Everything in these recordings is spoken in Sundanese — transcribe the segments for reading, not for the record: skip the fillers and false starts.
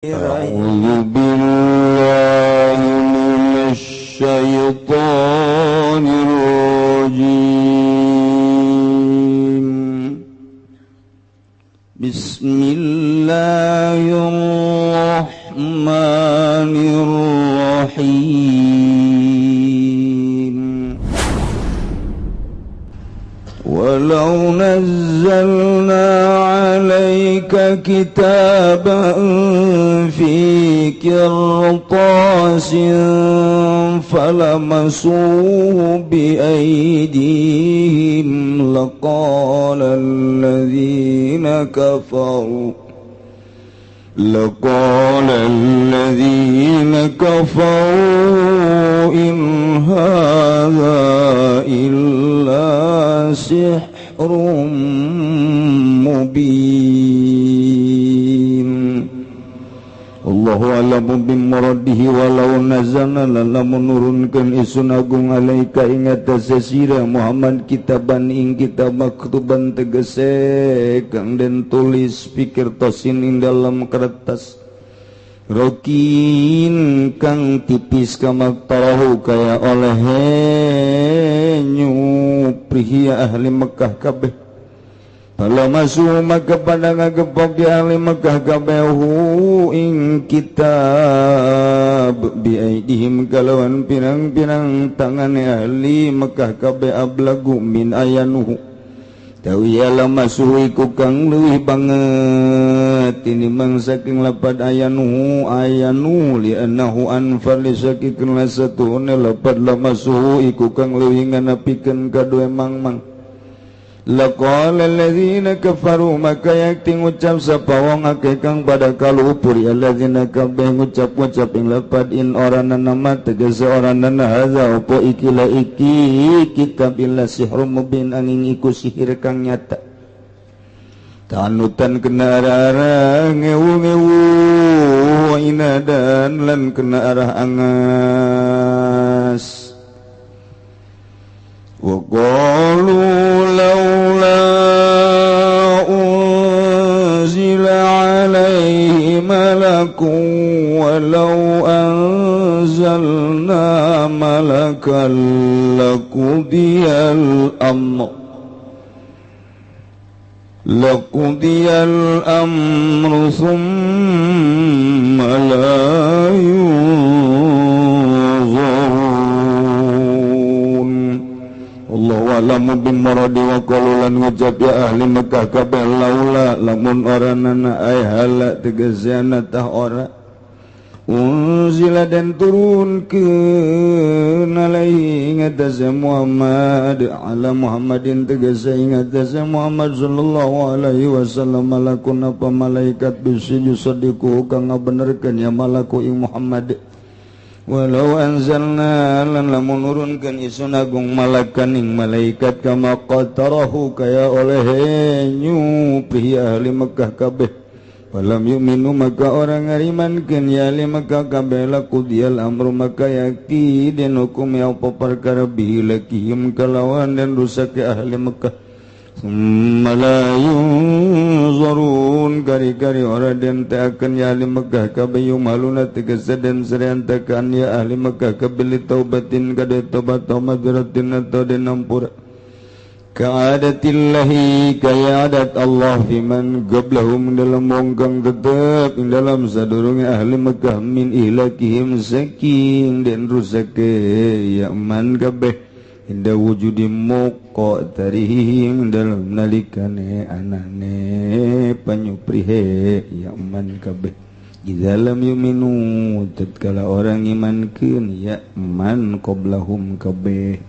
أعوذ بالله من الشيطان الرجيم. بسم الله الرحمن الرحيم. ولو نزلنا عليك كتابا في قرطاس فلمسوه بأيديهم لقال الذين كفروا إن هذا إلا سحر مبين. Allahu a'lamu bimuradihi walau nazana lamun nurunkeun isun agung alaika ing atase sira Muhammad kitaban ing kitab maktuban tegese kang den tulis pikir tosin ing dalam kertas rokin kang tipis kamaktarahu kaya oleh nyuprihi ahli Mekah kabeh. Kalau masuk maka pada ngagepok di ahli Mekah kabehu ing kitab biaidihim kalawan pirang-pirang tangane ahli Mekah kabeh ablagu min ayanuhu tawiya masuk iku kang leuwih banget tinimbang saking lapad ayanuhu ayanu li annahu anfar li sakikin lasatuhune lapad lamasuhu iku kang leuwih nganapikeun kadue mangmang. Laqala alladzina kafaru maka yakti ngucap sapa wong akeh kang pada kalupur alladzina kabeh ngucap-ngucap ing lapad in ora nama tegese ora nana hadza apa iki la iki kitab illa sihrum mubin angin iku sihir kang nyata. Tanutan kena arah ngewu-ngewu inadan lan kena arah angas. وقالوا لولا أنزل عليه ملك ولو أنزلنا ملكا لقضي الأمر ثم لا ينظرون. Allahu a'lamu bimuradi wa qalu lan ngucap ya ahli Mekah kabeh laula lamun ora nana ay hala tegasana tah ora unzila dan turunkeun alaihi ing atase Muhammad ala Muhammadin tegese ing atase Muhammad sallallahu alaihi wasallam malakun apa malaikat bisi yusadiku kang ngabenerkeun ya malaku ing Muhammad. Walau anzalna lan lamun nurunkeun isun agung malakan ing malaikat kama qatarahu kaya oleh nyuprihi ahli Mekah kabeh. Walam yu'minu maka orang ngarimankeun ya ahli Mekah kabeh laqudiyal amru maka yakti den hukum ya apa perkara bihi lakihim kalawan den rusak ahli Mekah. Summa la yunzarun kari-kari ora den teakan ya ahli Mekah kabeh yumaluna tegese den sereantakan ya ahli Mekah kabeh taubatin kade tobat madratin atau den ampura. Ka'adatillahi kaya adat Allah fiman qablahum dalam wong kang tetep ing dalam sadurunge ahli Mekah min ihlakihim saking den rusake ya man kabeh inda wujudi muqa tarihim dalam nalikane anane panyuprihe ya man kabeh. Idza lam yuminu tatkala orang imankeun ya man qablahum kabeh.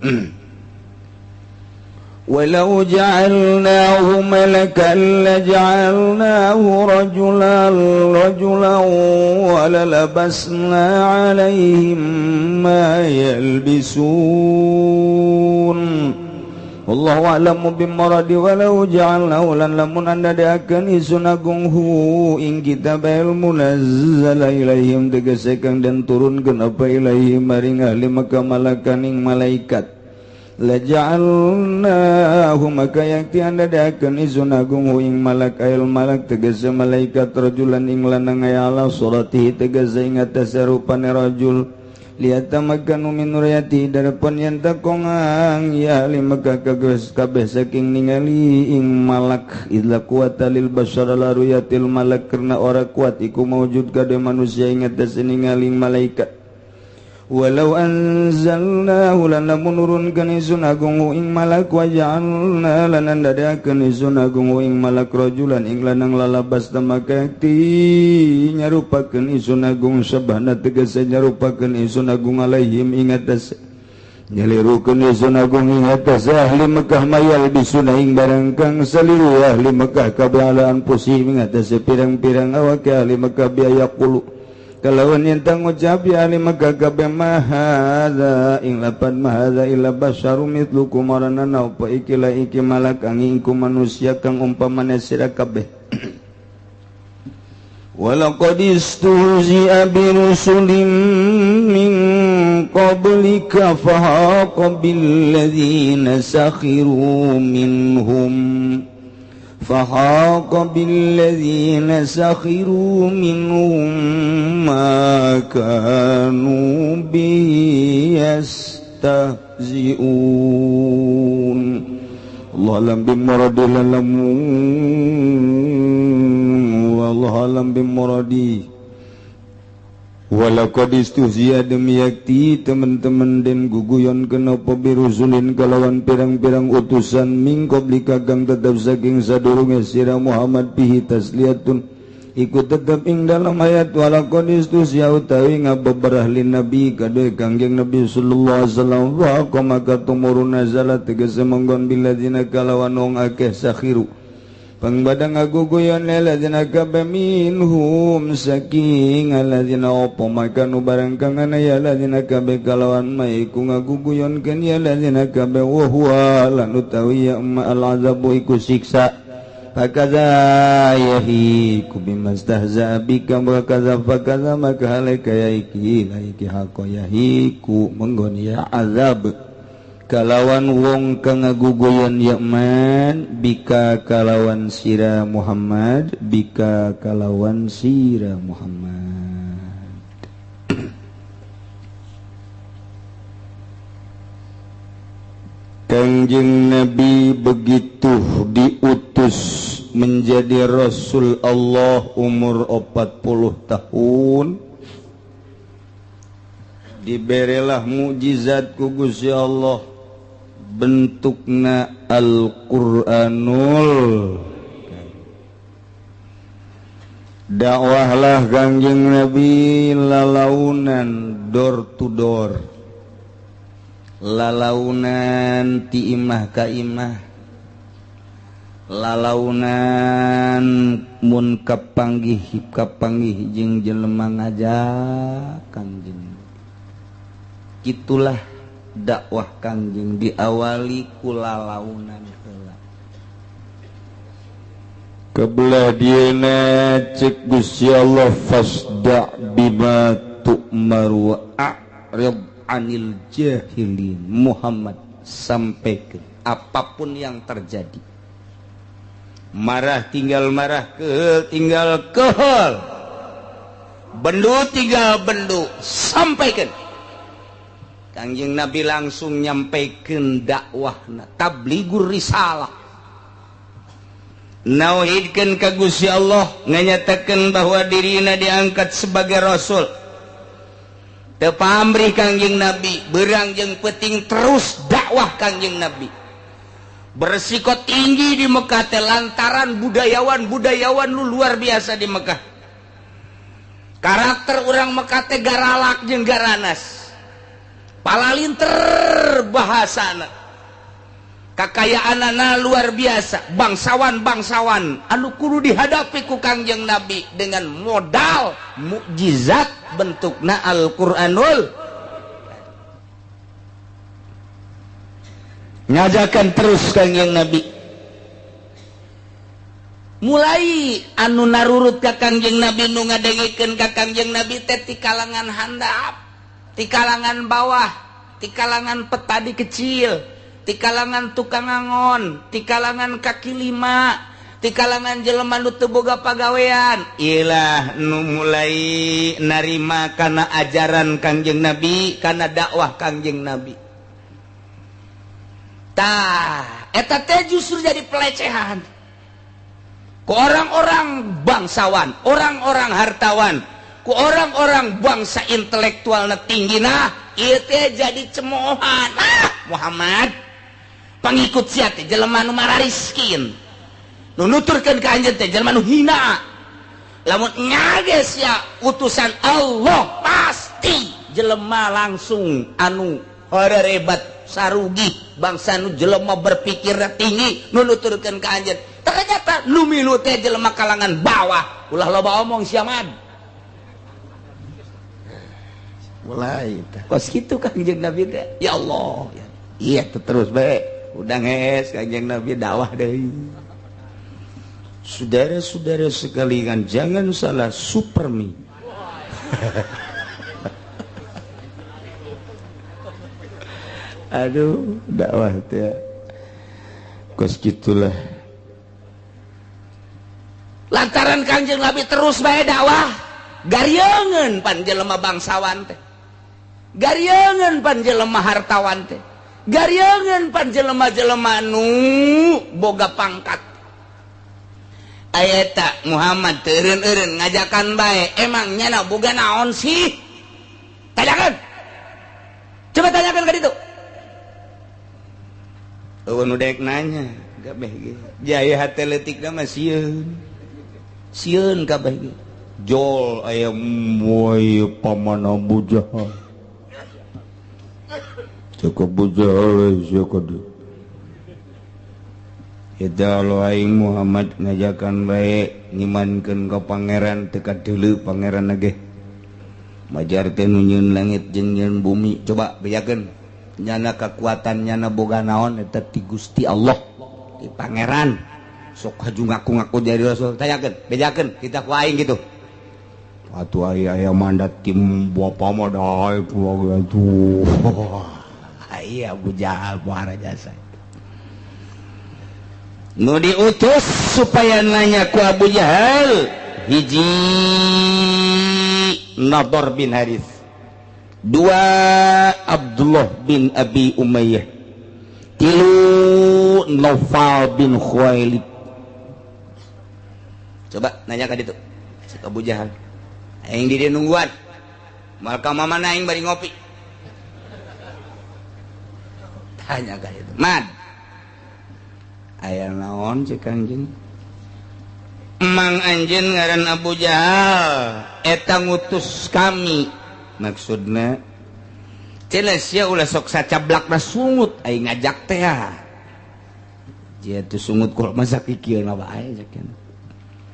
Walau ja'alnahu malakan laja'alnahu rajulan walalabasna 'alaihim ma yalbisun. Wallahu a'lamu bimuradi walau ja'alnahu lan lamun anda diakeun isun agung hu ing kitab munazzala ilaihim tegese kang den turunkeun apa ilaihim maring ahli Mekah malakan ing malaikat. La ja'alnahu maka yakti andadakeun izun agung hu ing malak ayil malak tegese malaikat rajulan ing lanang aya ala suratihi tegese ing atase rupane rajul liyatamakkanu min ru'yati darapun yen takongang ya ahli Mekah kabeh saking ningali ing malak idla quwata lil bashar la ru'yatil malak karena ora kuat iku maujud kade manusia ing atase ningali malaikat. Walau anzalnahu lan lamun nurunkeun isun agung ing malak wa ja'alna lan ndadekakeun isun agung ing malak rajulan ing lanang lalabas tamakati nyarupakeun isun agung sabana tegese nyarupakeun isun agung alaihim ing atas nyalirukeun isun agung ing atas ahli Mekah mayal bisuna ing barang kang saliru ahli Mekah kabeh ala anfusihim ing atas pirang-pirang awake ahli Mekah biaya qulu kalawan yen ngucap ya ahli Mekah kabeh mahadza ing lapan mahadza illa basyarum mithlukum marana apa iki la iki malak kang iku manusia kang umpamane sira kabeh. Walaqad istuhzi'a bi rusulin min qablika fahaqa bil ladzina sakhiru minhum فحاق بالذين سخروا منهم ما كانوا به يستهزئون. الله أعلم بمراده والله أعلم بمراده. Walaqad istuhzi'a demi yakti teman-teman den guguyon kenapa birusulin kalawan pirang-pirang utusan min qablika kang tetep saking sadurunge sira Muhammad bihi tasliyatun iku tetep ing dalam ayat walaqad istuhzi'a utawi ngabeberah lin nabi kadue Kangjeng Nabi sallallahu alaihi wasallam wa maka tumurun nazala tegese menggon biladzina kalawan wong akeh sakhiru pangbadang aguguyon alladzina kabeh minhum saking alladzina opo makanu barang kang ana ya alladzina kabeh kalawan maiku ngaguguyonkeun ya alladzina kabeh wa huwa lan utawi ya al azabu iku siksa fakaza yahiku bimastahza bika wa kaza fakaza maka halaka ya iki la iki haqo yahiku menggon ya azab kalawan wong kang ngaguguyon yakman bika kalawan sira Muhammad bika kalawan sira Muhammad. Kangjeng Nabi begitu diutus menjadi Rasul Allah umur 40 tahun diberelah mukjizat ku Gusti Allah bentukna Al-Qur'anul. Dakwahlah Kangjeng Nabi lalaunan door to door, lalaunan ti imah ka imah, lalaunan mun kapanggih kapanggih jeung jelema ngajak Kangjeng. Itulah dakwah Kangjeng diawali ku lalaunan heula. Kebelah dieuna cek Gusti Allah fasda bima tu'mar wa a'rid anil jahilin. Muhammad sampaikan apapun yang terjadi. Marah tinggal marah, kehel tinggal kehel, bendu tinggal bendu, sampaikan. Kangjeng Nabi langsung nyampaikan dakwahna tabligur risalah, nauhidkeun ka Gusti Allah, nganyatakeun bahwa dirina diangkat sebagai rasul. Teu pamrih Kangjeng Nabi berang jeung peuting terus dakwah Kangjeng Nabi. Beresiko tinggi di Mekah teh lantaran budayawan-budayawan lu luar biasa di Mekah. Karakter urang Mekah teh garalak jeung garanas. Palalinter bahasana, kakayaanana luar biasa, bangsawan-bangsawan anu kudu dihadapi ku Kangjeng Nabi dengan modal mukjizat bentukna Al-Qur'anul. Ngajakan terus Kangjeng Nabi. Mulai anu narurut ka Kangjeng Nabi nu ngadengekeun ka Kangjeng Nabi teh ti kalangan handap, di kalangan bawah, di kalangan petani kecil, Ti kalangan tukang angon, ti kalangan kaki lima, ti kalangan jelema nu teu boga pagawean. Ilah nu mulai narima kana ajaran Kangjeng Nabi, kana dakwah Kangjeng Nabi. Tah, eta teh justru jadi pelecehan. Ku orang-orang bangsawan, orang-orang hartawan, ku orang-orang bangsa intelektual tinggi, nah ieu teh jadi cemoohan. Ah, Muhammad pangikut sia teh jelema nu marariskin, nu nuturkeun ka anjeun teh jelema nu hina. Lamun nyages sia utusan Allah pasti jelema langsung anu horerebat sarugi bangsa nu jelema berpikir tinggi nu nuturkeun ka anjeun. Ternyata nu milu teh jelema kalangan bawah. Ulah loba omong sia mah. Mulai teh kos kitu Kangjeng Nabi teh. Ya Allah. Iya terus bae. Udah ngees Kangjeng Nabi dakwah deui. Saudara-saudara sekalian, jangan salah supermi. Aduh, dakwah teh. Kos gitulah. Lantaran Kangjeng Nabi terus bae dakwah, garieungeun pan jelema bangsawan teh. Garieungeun pan jelema hartawan teh. Garieungeun pan jelema-jelema nu boga pangkat. Ayeta Muhammad teureun-eureun ngajakan bae, emang nyana boga naon sih? Tanyakeun. Coba tanyakeun ka ditu. Eueun nu daek nanya, kabeh ge. Jaya hate leutikna mah sieun. Sieun kabeh ge. Jol aya moy paman Abu Jahal. Cukup Abu Jahal sia kudu. Eta lo aing Muhammad ngajakan bae ngimankeun ka pangeran teu kadeuleu pangeran ge. Majar teh nu nyieun langit jeung nyieun bumi, coba bejakeun. Nyana kekuatan nyana boga naon eta ti Gusti Allah, ti pangeran. Sok haju ngaku-ngaku jadi rasul, tanyakeun, bejakeun kita ku aing gitu. Atuh aya mandat tim bapa mah daek atuh. Iya Abu Jahal muara jasa. Nu diutus supaya nanya ku Abu Jahal hiji Nadhr bin Harith, dua Abdullah bin Abi Umayyah, tilu Naufal bin Khuwailid. Coba nanya ka ditu si Abu Jahal, aing di dieu nungguan moal ka mamana aing bari ngopi. Tanya ka ditu, "Mad, aya naon cek anjeun?" Emang anjeun ngaran Abu Jahal eta ngutus kami. Maksudna cenah sia ulah sok sacablakna sungut aing ngajak teh. Dia tuh sungut kok masa kikieuna bae cek.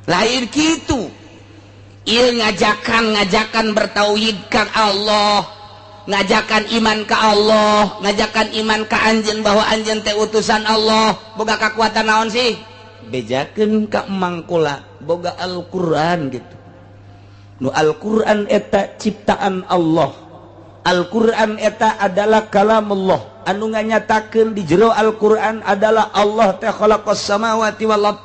Lain kitu. Ieu ngajakan bertauhidkan Allah, ngajakan iman ka Allah, ngajakan iman ka anjeun bahwa anjeun teh utusan Allah. Boga kakuatan naon sih? Bejakeun ka emang kula boga Al-Qur'an gitu. Nu Al-Qur'an eta ciptaan Allah. Al-Qur'an eta adalah kalamullah. Anu nganyatakeun di jero Al-Qur'an adalah Allah teh khalaqas samawati wal ard.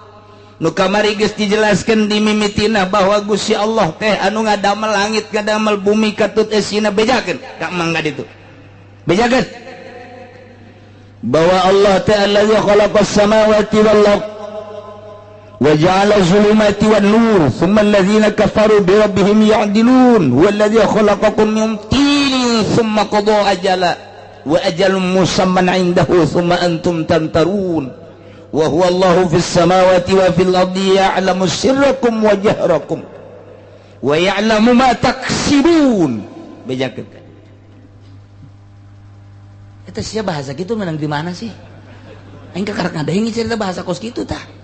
Nu kamari geus dijelaskeun di mimitina bahwa Gusti Allah teh anu ngadamel langit ngadamel bumi katut esina. Bejakeun ka emang ka ditu. Bejakeun bahwa Allah teh allazi khalaqas samawati wal ard wa ja'ala zulumati wan nur thumma allazina kafaru bi rabbihim ya'dilun huwa allazi khalaqakum min tinin thumma qada ajala wa ajalun musamman 'indahu thumma antum tamtarun wa huwa Allahu fis samawati wa fil ardi ya'lamu sirrakum wa jahrakum wa ya'lamu ma taksibun. Bejakeun eta sia bahasa kitu menang di mana sih? Aing kakarek ngadenge cerita bahasa kos kitu tah.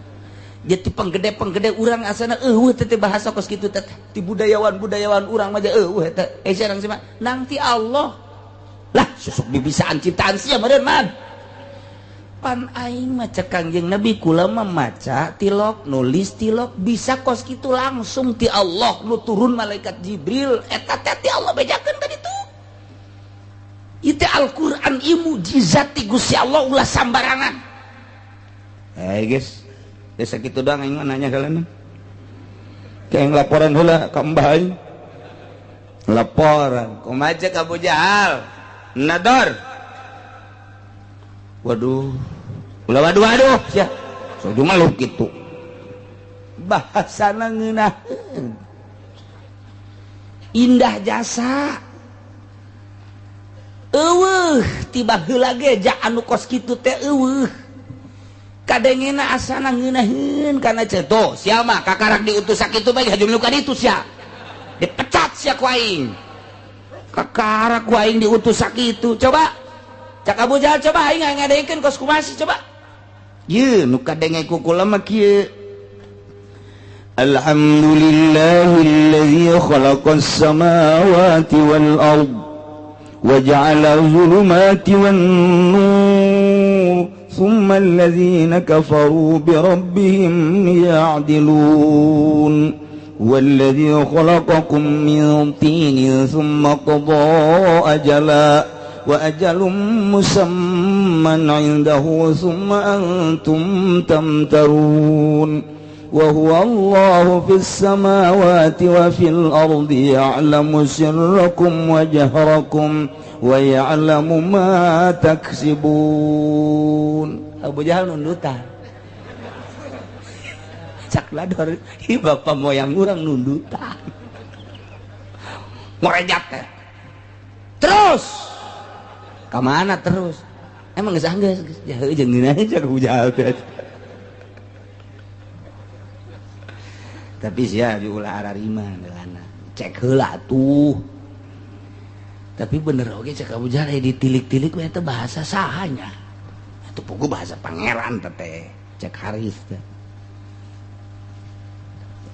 Jadi penggede-penggede urang asana eueuh teh bahasa kos kitu teh. Ti budayawan-budayawan urang mah eueuh eta. Eh sareng sih mah nang ti Allah. Lah susuk bibisaan ciptaan sia meureun man. Pan aing maca Kangjeng Nabi kula mah maca tilok nulis tilok bisa kos kitu langsung ti Allah nu turun malaikat Jibril eta teh ti Allah bejakeun ka ditu. Itu Al-Qur'an ieu mukjizat ti Gusti Allah ulah sambarangan. Guys, desa kitu doang aing mah nanya kalian. Kayak laporan heula ka Mbah aing. Laporan, kumaha cek Abu Jahal? Nador. Waduh. Ulah waduh-waduh sia. So jumaluh kitu. Bahasana ngeunaheun. Indah jasa. Eueuh tiba heula ge ja anu kos kitu teh eueuh. Kadengena asana ngeunaheun kana ceto. Sia mah kakarak diutus sakitu bae hajum nu ka ditu sia. Dipecat sia ku aing. Kakarak ku aing diutus sakitu. Coba cak Abu Jahal coba aing ngadengkeun kos kumaha coba. Ye nu kadenge ku kula mah kieu. Alhamdulillahilladzi khalaqas samawati wal ard wa ja'ala adh-dhulumati wan nur thumma alladhina kafaru bi rabbihim ya'dilun. والذي خلقكم من طين ثم قضى أجلا وأجل مسمى عنده ثم أنتم تمترون وهو الله في السماوات وفي الأرض يعلم سركم وجهركم ويعلم ما تكسبون. Abu Jahal nundutan. Cak lador, ih bapak moyang urang nundutan. Ngorejat teh. Terus ka mana terus? Emang geus anggeus, geus heuh jeung ngeunah cak Abu Jahal teh. Tapi sia diulah ararima geulana. Cek heula tuh. Tapi bener oge cek Abu Jahal ditilik-tilik we eta bahasa sahanya. Atuh pugu bahasa pangeran teh, cek Haris teh.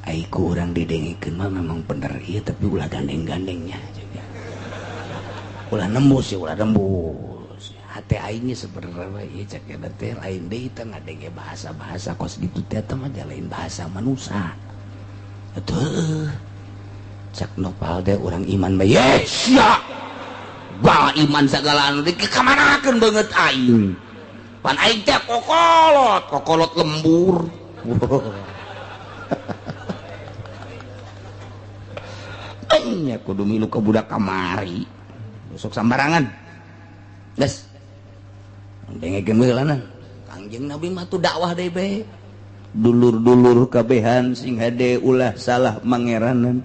Aiku orang didengikeun mah memang bener ieu tapi ulah gandeng-gandengnya juga. Ulah nembus ya, ulah nembus. Hate aingnya sebenarnya ieu cek eta teh lain deui teh ngadenge bahasa-bahasa kos gitu teh teh mah lain bahasa manusia. Atuh cek Nopal teh urang iman bae. Yes ya. Bah iman sagala anu dikamanakeun beungeut aing. Pan aing teh kokolot, kokolot lembur. Nya kudu milu ke budak kamari. Besok sambarangan. Geus. Dengekeun heulana. Kangjeng Nabi mah tuh dakwah deui bae. Dulur-dulur kabehan sing hade ulah salah mangeranan.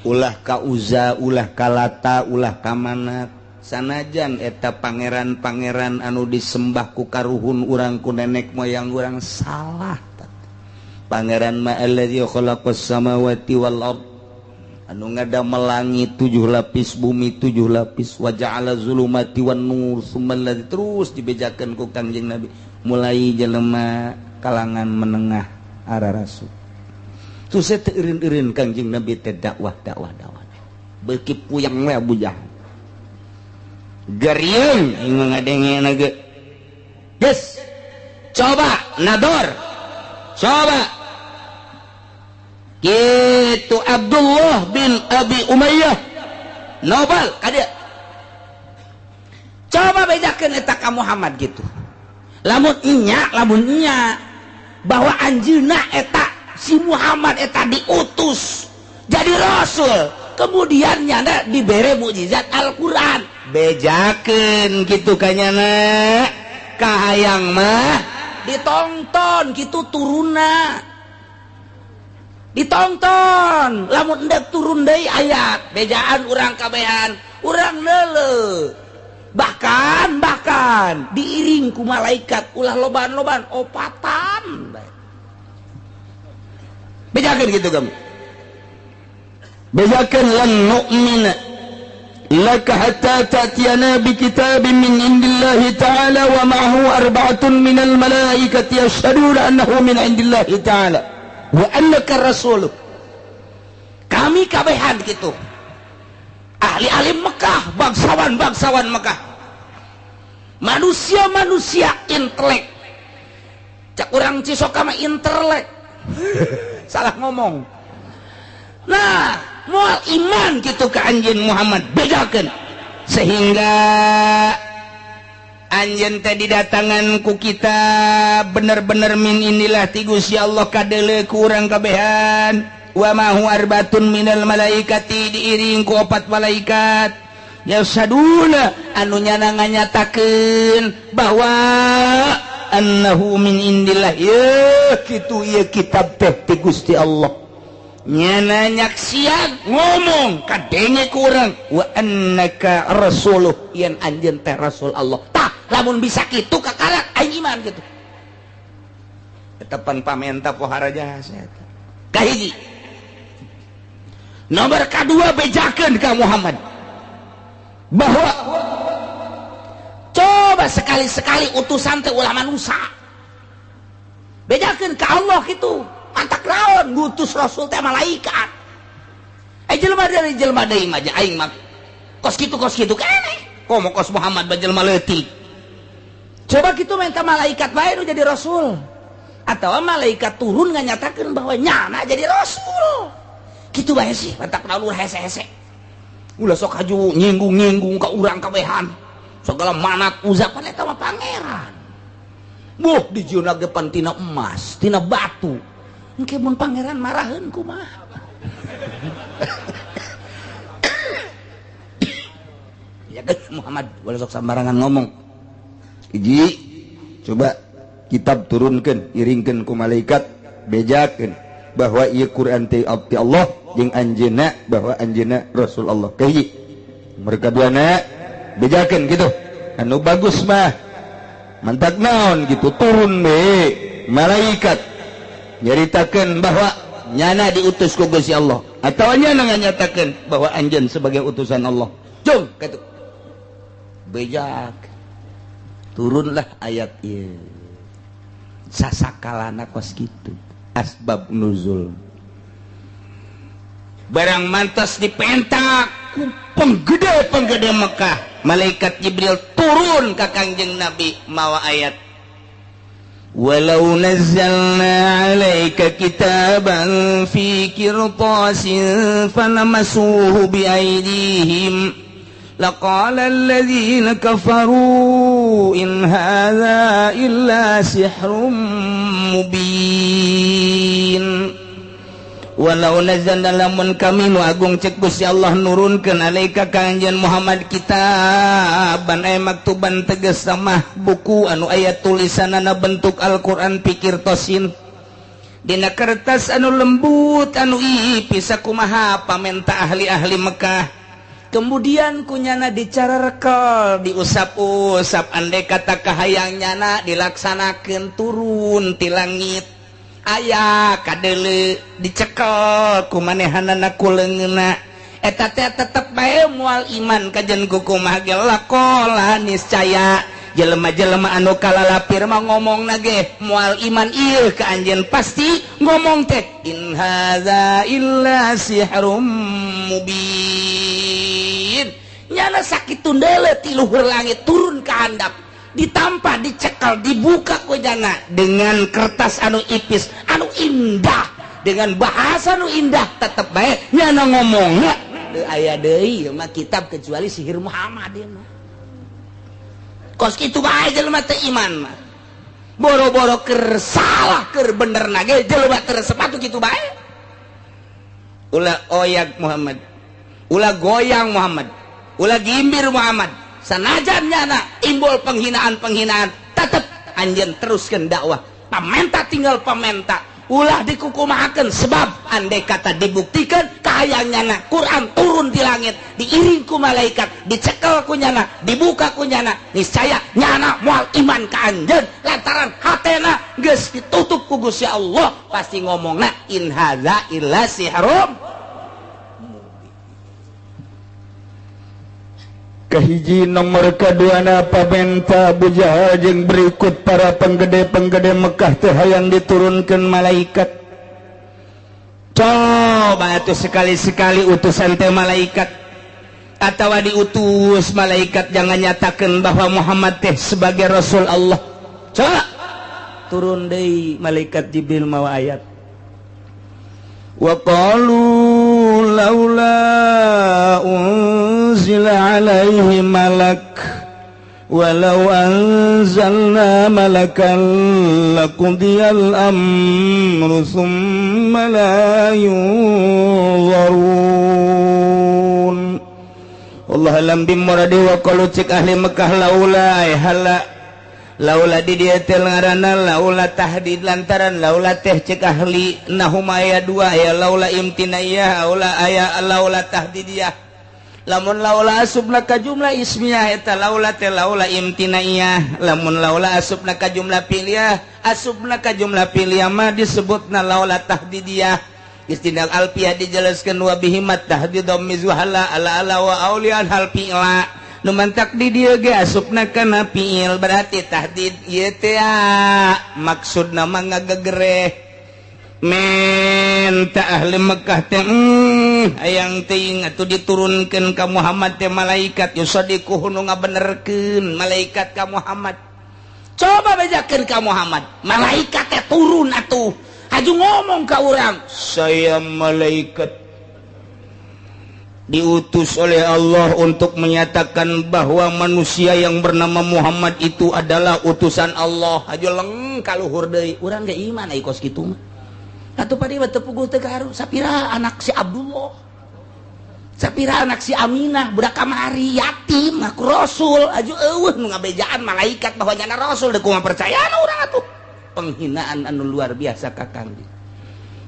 Ulah ka Uza, ulah ka Lata, ulah ka Manat. Sanajan eta pangeran-pangeran anu disembah ku karuhun urang ku nenek moyang urang salah. Pangeran ma allazi khalaqas samawati wal ard. Anu ngadamel langit 7 lapis, bumi 7 lapis, wa ja'ala zulumati wan nur summa allazi terus dibejakeun ku Kangjeng Nabi mulai jelema kalangan menengah arah rasul. Terus teu eureun-eureun Kangjeng Nabi teh dakwah dakwah dakwah. Beuki puyeng we Abu Jahal. Geriung aing ngadengena ge. Geus. Coba nador. Coba. Gitu Abdullah bin Abi Umayyah Nobel kadieu. Coba bejakeun eta ka Muhammad gitu. Lamun nya bahwa anjeunna eta si Muhammad eta diutus jadi rasul, kemudian nyana dibere mukjizat Al-Qur'an. Bejakeun kitu ka nyana kahayang mah ditonton kitu turunna. Ditonton lamun endek turun deui ayat bejaan urang kabehan urang leuleuh bahkan diiring ku malaikat ulah loban-loban opatan bejakeun kitu kamu bejakeun lan nu'mina laka hatta ta'tiyana bi kitabin min indillahi ta'ala wa ma'ahu arba'atun minal malaikati yashhaduna annahu min indillahi ta'ala wa annaka rasul. Kami kabehan gitu ahli-ahli Mekah, bangsawan-bangsawan Mekah, manusia-manusia intelek. Cak urang Cisoka mah intelek. Salah ngomong. Nah, moal iman gitu ke anjeun Muhammad, bedakeun. Sehingga anjeun teh didatangan ku kita bener-bener min inilah ti Gusti Allah kadeuleu ku urang kabehan. Wa ma hu arbatun minal malaikati diiring ku opat malaikat yasaduna anu nyana nganyatakeun bahwa annahu min indillah ye kitu ieu kitab teh ti Gusti Allah. Nyana nyaksian ngomong kadenge ku urang wa annaka rasuluh yen anjeun teh rasul Allah. Tah lamun bisa kitu kakarak aing iman kitu. Eta pan pamenta pohara jasa eta. Kahiji. Nomor kadua bejakeun ka Muhammad bahwa coba sekali-sekali utusan teh ulah manusia. Bejakeun ka Allah kitu. Mantak naon ngutus rasul teh malaikat. Jelema dari jelema deui mah aing mah kos kitu keneh. Komo kos Muhammad ba jelema leutik. Coba kitu minta malaikat bae nu jadi rasul. Atawa malaikat turun nganyatakeun bahwa nyana jadi rasul. Kitu bae sih mantak naon ulah hese-hese. Ulah sok haju nyinggung-nyinggung ka urang kabehan. Segala manat uzapan eta mah pangeran. Buh dijieunna ge pan tina emas, tina batu. Engke mun pangeran maraheun kumaha. Ya kan Muhammad ulah sok sambarangan ngomong. Hiji, coba kitab turunkeun, iringkeun ku malaikat, bejakeun bahwa ieu Quran teh abdi Allah jeung anjeunna bahwa anjeunna Rasul Allah. Kahiji. Mereka duana bejakeun gitu. Anu bagus mah mantak naon gitu turun we malaikat nyaritakeun bahwa nyana diutus ku Gusti Allah atawa nyana nganyatakeun bahwa anjeun sebagai utusan Allah. Jung kitu. Bejak. Turunlah ayat ieu. Sasakalana kos kitu. Asbab nuzul. Barang mantas dipentak ku penggede-penggede Mekah, malaikat Jibril turun ka Kangjeng Nabi mawa ayat. Walau nazzalna 'alaika kitaban fi qirtasin falamasuhu biaydihim laqala alladzina kafaru in hadza illa sihrum mubin. Walau nazzalna lamun kami nu agung cek Gusti Allah nurunkeun alaika ka anjeun Muhammad kitaban ay maktuban tegas mah buku anu aya tulisanana bentuk Al-Qur'an pikir tosin dina kertas anu lembut anu ipis sakumaha pamenta ahli-ahli Mekah. Kemudian kunyana dicara rekel diusap-usap andai kata kahayang nyana dilaksanakeun turun ti langit aya kadeuleu dicekel ku manehanana ku leungeunna eta teh tetep bae moal iman kajen kukumaha ge lakola niscaya jelema-jelema anu kalalapir mah ngomongna ge moal iman ieu ka anjeun pasti ngomong teh in hadza illa sihrum mubin. Nyana sakitu ndeule ti luhur langit turun ka handap ditampa dicekel dibuka ku jana dengan kertas anu ipis anu indah dengan bahasa anu indah tetep bae nyana ngomongna teu aya deui ieu mah kitab kecuali sihir Muhammad ieu mah. Kos kitu bae jelema teu iman mah. Boro-boro keur salah keur bener na ge jelema teu sepatu kitu bae. Ulah oyak Muhammad, ulah goyang Muhammad, ulah gimbir Muhammad. Sanajan nyana imbul penghinaan-penghinaan tetep anjeun teruskeun dakwah. Pamenta tinggal pamenta, ulah dikukumahakeun sebab andai kata dibuktikan kahayang nyana Quran turun di langit diiring ku malaikat dicekel ku nyana dibuka ku nyana niscaya nyana moal iman ka anjeun lantaran hatena geus ditutup ku Gusti Allah pasti ngomongna in hadza illa sihrum. Kahiji nomor kaduana pamenta Abu Jahal jeung berikut para penggede-penggede Mekah teh hayang diturunkeun malaikat. Coba atuh sekali-sekali utusan teh malaikat atawa diutus malaikat jangan nyatakeun bahwa Muhammad teh sebagai rasul Allah. Coba turun deui malaikat Jibril mawa ayat. Wa qalu laula unzila alaihi malak walau anzalna malakan laqudiyal amru thumma la yunzarun. Allah alam bimuradi wa qalu cik ahli Mekah laula hala laula di dieu teh ngaranna laula tahdid lantaran laula teh cek ahli nahuma aya dua aya laula imtinaiyah laula aya laula tahdidiyah. Lamun laula asubna ka jumlah ismiyah eta laula teh laula imtinaiyah, lamun laula asubna ka jumlah fi'liyah, asubna ka jumlah fi'liyah mah disebutna laula tahdidiyah. Istinal alfiyah dijelaskeun wa bihimat tahdidum mizwahala ala ala wa aulian hal fi'la. Nu mantak di dieu ge asupna kana fi'il berarti tahdid ieu teh maksudna mah ngagegereh. Menta ahli Mekah teh hayang teuing atuh diturunkeun ka Muhammad teh malaikat yusadiquhu nu ngabenerkeun malaikat ka Muhammad. Coba bejakeun ka Muhammad, malaikat teh turun atuh haju ngomong ka urang, saya malaikat diutus oleh Allah untuk menyatakan bahwa manusia yang bernama Muhammad itu adalah utusan Allah. Haju leng kaluhur deui, urang ge iman ai kos kitu mah. Atuh padi mah teu puguh teu kaharu, sapira anak si Abdullah, sapira anak si Aminah, budak kamari yatim ngaku rasul, aju eueuh nu ngabejaan malaikat bahwa nyana rasul deui kumaha percayana urang atuh. Penghinaan anu luar biasa ka Kang.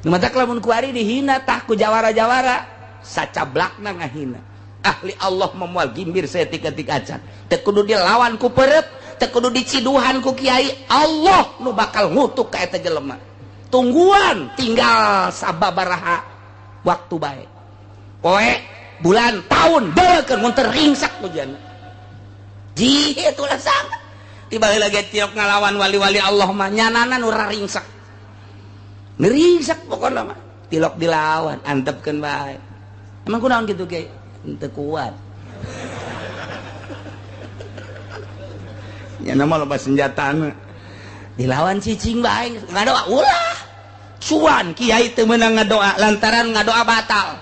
Nu matak lamun kuari dihina tah ku jawara-jawara sacablakna ngahina. Ahli Allah memual gimbir saeutik-eutik acan. Teu kudu dilawan ku perep, teu kudu diciduhan ku kiai, Allah nu bakal ngutuk ka eta jelema. Tungguan tinggal sababaraha waktu bae. Poe, bulan, tahun beukeun mun teu ringsak ku jana. Ji itulah sangat. Tiba heula ge tiok ngalawan wali-wali Allah mah nyanana nu ringsak. Ngringsak pokona mah tilok dilawan, antepkeun bae. Emang kunaon kitu ge? Teu kuat. Nyana mah loba senjatana. Dilawan cicing bae ngadoa ulah. Cuan kiai teu meunang ngadoa lantaran ngadoa batal.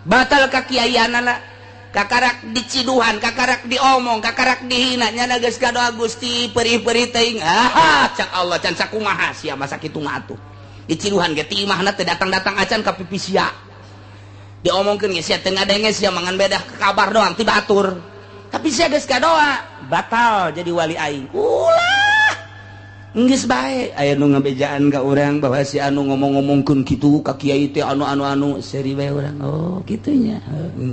Batal ka kiaianana. Kakarak diciduhan, kakarak diomong, kakarak dihina, nyana geus kadoa Gusti perih-perih teuing. Ah, cak Allah can sakumaha sia masa kitu mah atuh. Diciduhan ge ti imahna teu datang-datang acan ka pipi sia. Diomongkeun ge sia teu ngadenge sia mangan bedah kabar doang ti batur. Tapi sia geus kadoa, batal jadi wali aing. Ulah. Geus bae aya nu ngabejaan ka urang bahwa si anu ngomong-ngomongkeun kitu ka kiai teh anu-anu-anu seuri bae urang. Oh, kitu nya.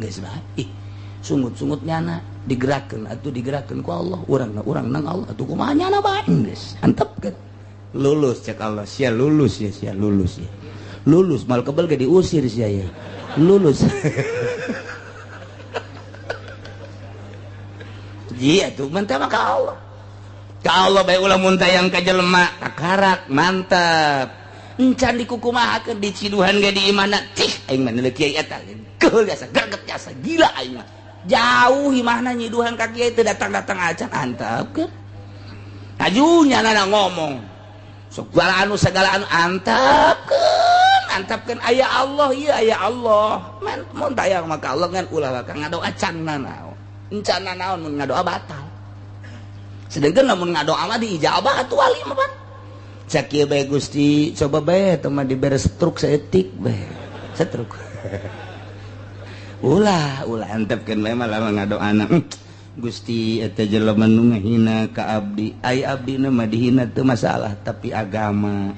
Geus bae. Ih, sungut-sungut nyana digerakkeun atuh digerakkeun ku Allah, urang urang nang Allah atuh kumaha nyana bae geus antepkeun. Lulus cek Allah, sia lulus ya, sia lulus ya. Lulus mal kebel ge diusir sia ya. Lulus. Ji atuh mantap ka Allah. Ka Allah bae ulah mun tayang ka jelema kakarak mantap. Encan dikukumahakeun diciduhan ge di imahna cih aing mah neuleuh kiai eta geul jasa greget jasa gila aing mah. Jauh imahna nyiduhan ka kiai teu datang-datang acan antepkeun. Haju nyana ngomong. Segala anu segala anu antepkeun, antepkeun aya Allah ieu aya Allah. Man mun tayang mah ka Allah ngan ulah ka ngadoa can nanaon. Encan nanaon mun ngadoa batal. Sedangkan lamun ngadoa mah diijabah atuh wali mah pan. Cak ieu bae Gusti, coba bae teh mah dibere stroke saeutik bae. Stroke. Ulah, ulah antepkeun bae mah lamun ngadoana. Gusti eta jelema nu ngahina ka abdi. Ai abdina mah dihina teu masalah, tapi agama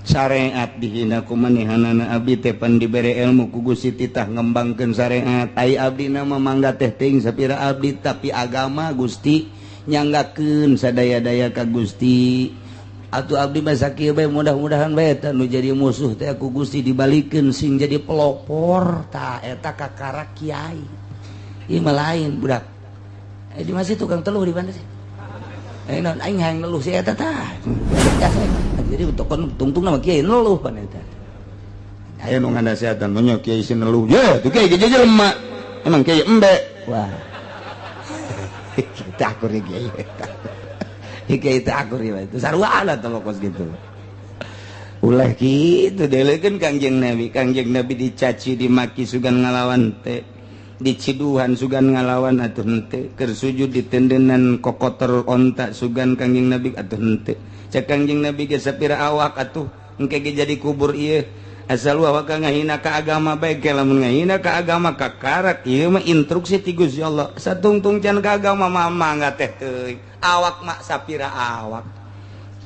syariat dihina ku manehanana abdi teh pan dibere ilmu ku Gusti titah ngembangkeun syariat. Ai abdina mah mangga teh teuing sapira abdi, tapi agama Gusti nyanggakeun sadaya-daya ka Gusti. Atuh abdi mah sakieu bae mudah-mudahan bae eta nu jadi musuh teh ku Gusti dibalikeun sing jadi pelopor tah eta kakara kiai. Ieu mah lain budak. Di masih tukang teluh di mana sih? Non aing hayang neluh si eta tah. Jadi tokon tungtung nama kiai neluh pan eta. Aya nu nganasehatan nya kiai si neluh. Ye, tuh kiai ge jelema. Emang kiai embe. Wah. Kita akur kiai eta. Kiai teh akur ieu itu sarua atuh kos kitu. Ulah kitu delekeun Kangjeng Nabi. Kangjeng Nabi dicaci dimaki sugan ngalawan teh. Diciduhan sugan ngalawan atuh henteu, keur sujud ditendenan kokotor onta sugan Kangjeng Nabi atuh henteu. Cek Kangjeng Nabi ge sapira awak atuh engke ge jadi kubur ieu. Asal awak ngahina ka agama bae ge lamun ngahina ka agama kakarak ieu mah instruksi ti Gusti Allah. Satungtung can ka agama mah mangga teh teuing. Awak mak sapira awak.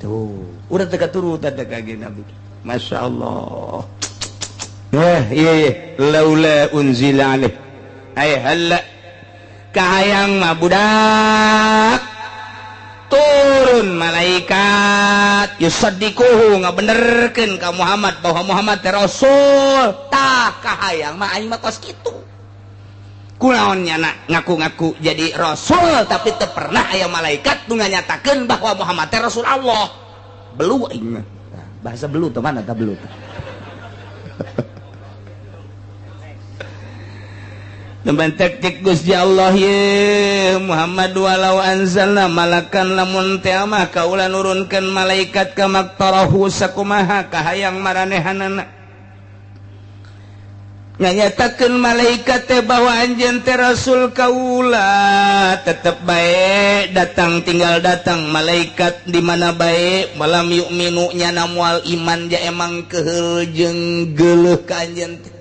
Tuh, udah teu katurutan teh Kangjeng Nabi. Masya Allah. Iya iya laula unzila alaih. Ay halla kahayang mah budak turun malaikat yusaddiquhu ngabenerkeun ka Muhammad bahwa Muhammad teh rasul. Tah kahayang mah aing mah kos kitu. Kunaon nyana ngaku-ngaku jadi rasul tapi teu pernah aya malaikat nu nganyatakeun bahwa Muhammad teh rasul Allah. Belu aing mah. Bahasa belu teh mana tah belu teh. Teman cek Gusti Allah ye Muhammad walau anzalna malakan lamun teh mah kaula nurunkeun malaikat ka maktarahu sakumaha kahayang maranehanana nganyatakeun malaikat teh bahwa anjeun teh rasul kaula tetep bae datang tinggal datang malaikat di mana bae malam yu'minu nyana moal iman ja emang keheul jeung geuleuh ka anjeun teh.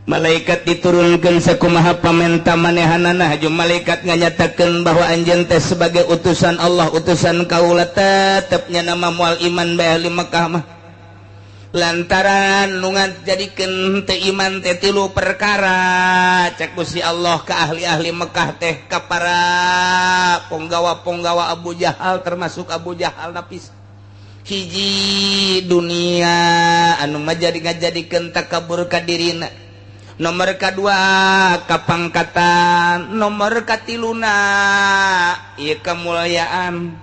Malaikat diturunkan sakumaha pamenta manehanana haju malaikat nganyatakeun bahwa anjeun teh sebagai utusan Allah utusan kaula tetep nya nama moal iman bae ahli Mekah mah lantaran nu ngajadikeun teu iman teh tilu perkara cek Gusti Allah ka ahli-ahli Mekah teh ka para ponggawa-ponggawa Abu Jahal termasuk Abu Jahal napis hiji dunia anu majadi ngajadikeun takabur ka dirina. Nomor kedua kapangkatan, nomor katiluna ieu kemuliaan.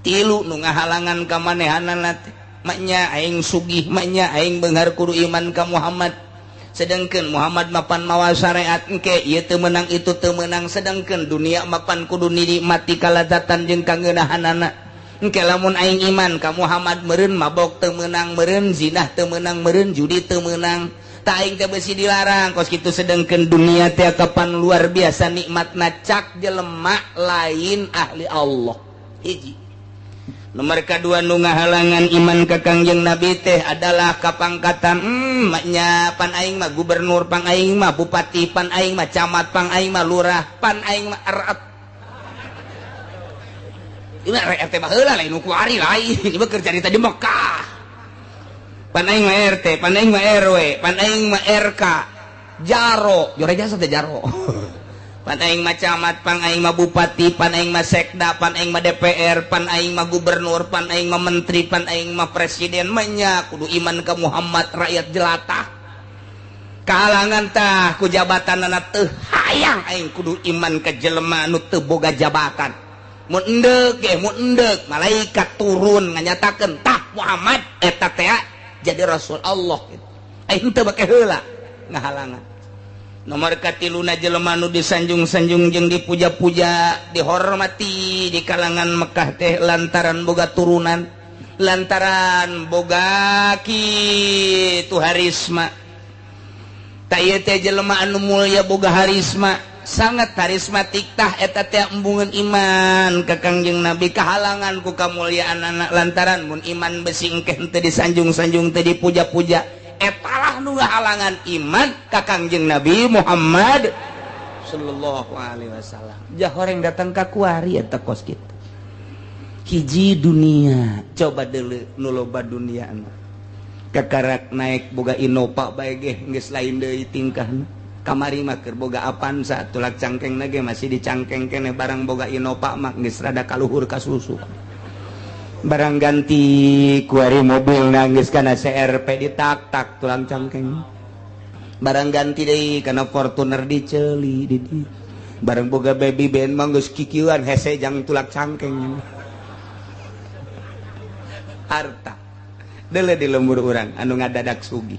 Tilu nu ngahalangan ka manehanana teh maknya aing sugih, maknya aing beunghar kudu iman ka Muhammad. Sedangkeun Muhammad mapan mawa syariat engke ieu teu meunang itu teu meunang, sedangkeun dunia mapan kudu nikmati kalazatan jeung kangeunahanana. Engke lamun aing iman ka Muhammad meureun mabok teu meunang, meureun zinah teu meunang, meureun judi teu meunang. Aing teh besi dilarang kos kitu, sedangkeun dunia teh kapan luar biasa nikmatna cak jelema lain ahli Allah. Hiji. Nomor kadua nu ngahalangan iman ka Kangjeng Nabi teh adalah kapangkatan. Maknya pan aing mah gubernur, pang aing mah bupati, pan aing mah camat, pang aing mah lurah, pan aing mah RT. Ieu RT baheula lain nu kuari lain, ieu mah keur carita di Mekah. Pan aing mah RT, pan aing mah RW, pan aing mah RK, jaro, jore jasa teh jaro. Pan aing mah camat, pan aing mah bupati, pan aing mah sekda, pan aing mah DPR, pan aing mah gubernur, pan aing mah menteri, pan aing mah presiden, manya kudu iman ka Muhammad rakyat jelata. Kahalangan tah ku jabatanana teu hayang aing kudu iman ka jelema anu teu boga jabatan. Mun endek ge mun endek malaikat turun nganyatakeun tah Muhammad eta teh jadi Rasul Allah gitu. Aing teu bake heula ngahalangan. Nomor katiluna jelema nu disanjung-sanjung jeung dipuja-puja, dihormati di kalangan Mekah teh lantaran boga turunan, lantaran boga kitu harisma. Ta ieu teh jelema anu mulya boga harisma, sangat karismatik tah eta teh embungeun iman ka Kangjeng Nabi kahalangan ku kamulyaan anak lantaran mun iman besi engke teu disanjung-sanjung teu dipuja-puja etalah nu ngahalangan iman ka Kangjeng Nabi Muhammad sallallahu alaihi wasallam. Jah horeng datang ka kuari eta kos kitu. Hiji dunia coba deuleu nu loba duniana. Kakarak naik boga Innova bae ge geus lain deui tingkahna. Kamari mah keur boga Avanza tulak cangkeng ge masih dicangkeng keneh barang boga Innova mah geus rada kaluhur ka susu. Barang ganti kuari mobil geus kana CRP ditak-tak tulang cangkeng. Barang ganti deui kana Fortuner diceuli di dieu. Barang boga baby band mah geus kikieuan hese jang tulak cangkeng. Harta deuleu di lembur urang anu ngadadak sugih.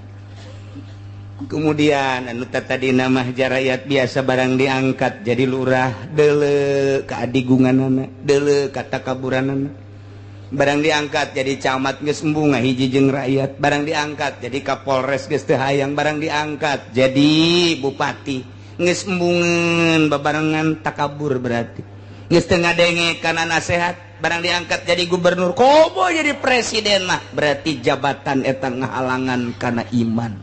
Kemudian anu tadi nama rakyat biasa barang diangkat jadi lurah deuleu ka adigunganana, deuleu ka takaburanana. Barang diangkat jadi camat geus embung ngahiji jeung rakyat, barang diangkat jadi Kapolres geus teu hayang, barang diangkat jadi bupati geus embungeun babarengan takabur berarti. Geus teu ngadenge kana nasehat, barang diangkat jadi gubernur komo jadi presiden mah berarti jabatan eta ngahalangan kana iman.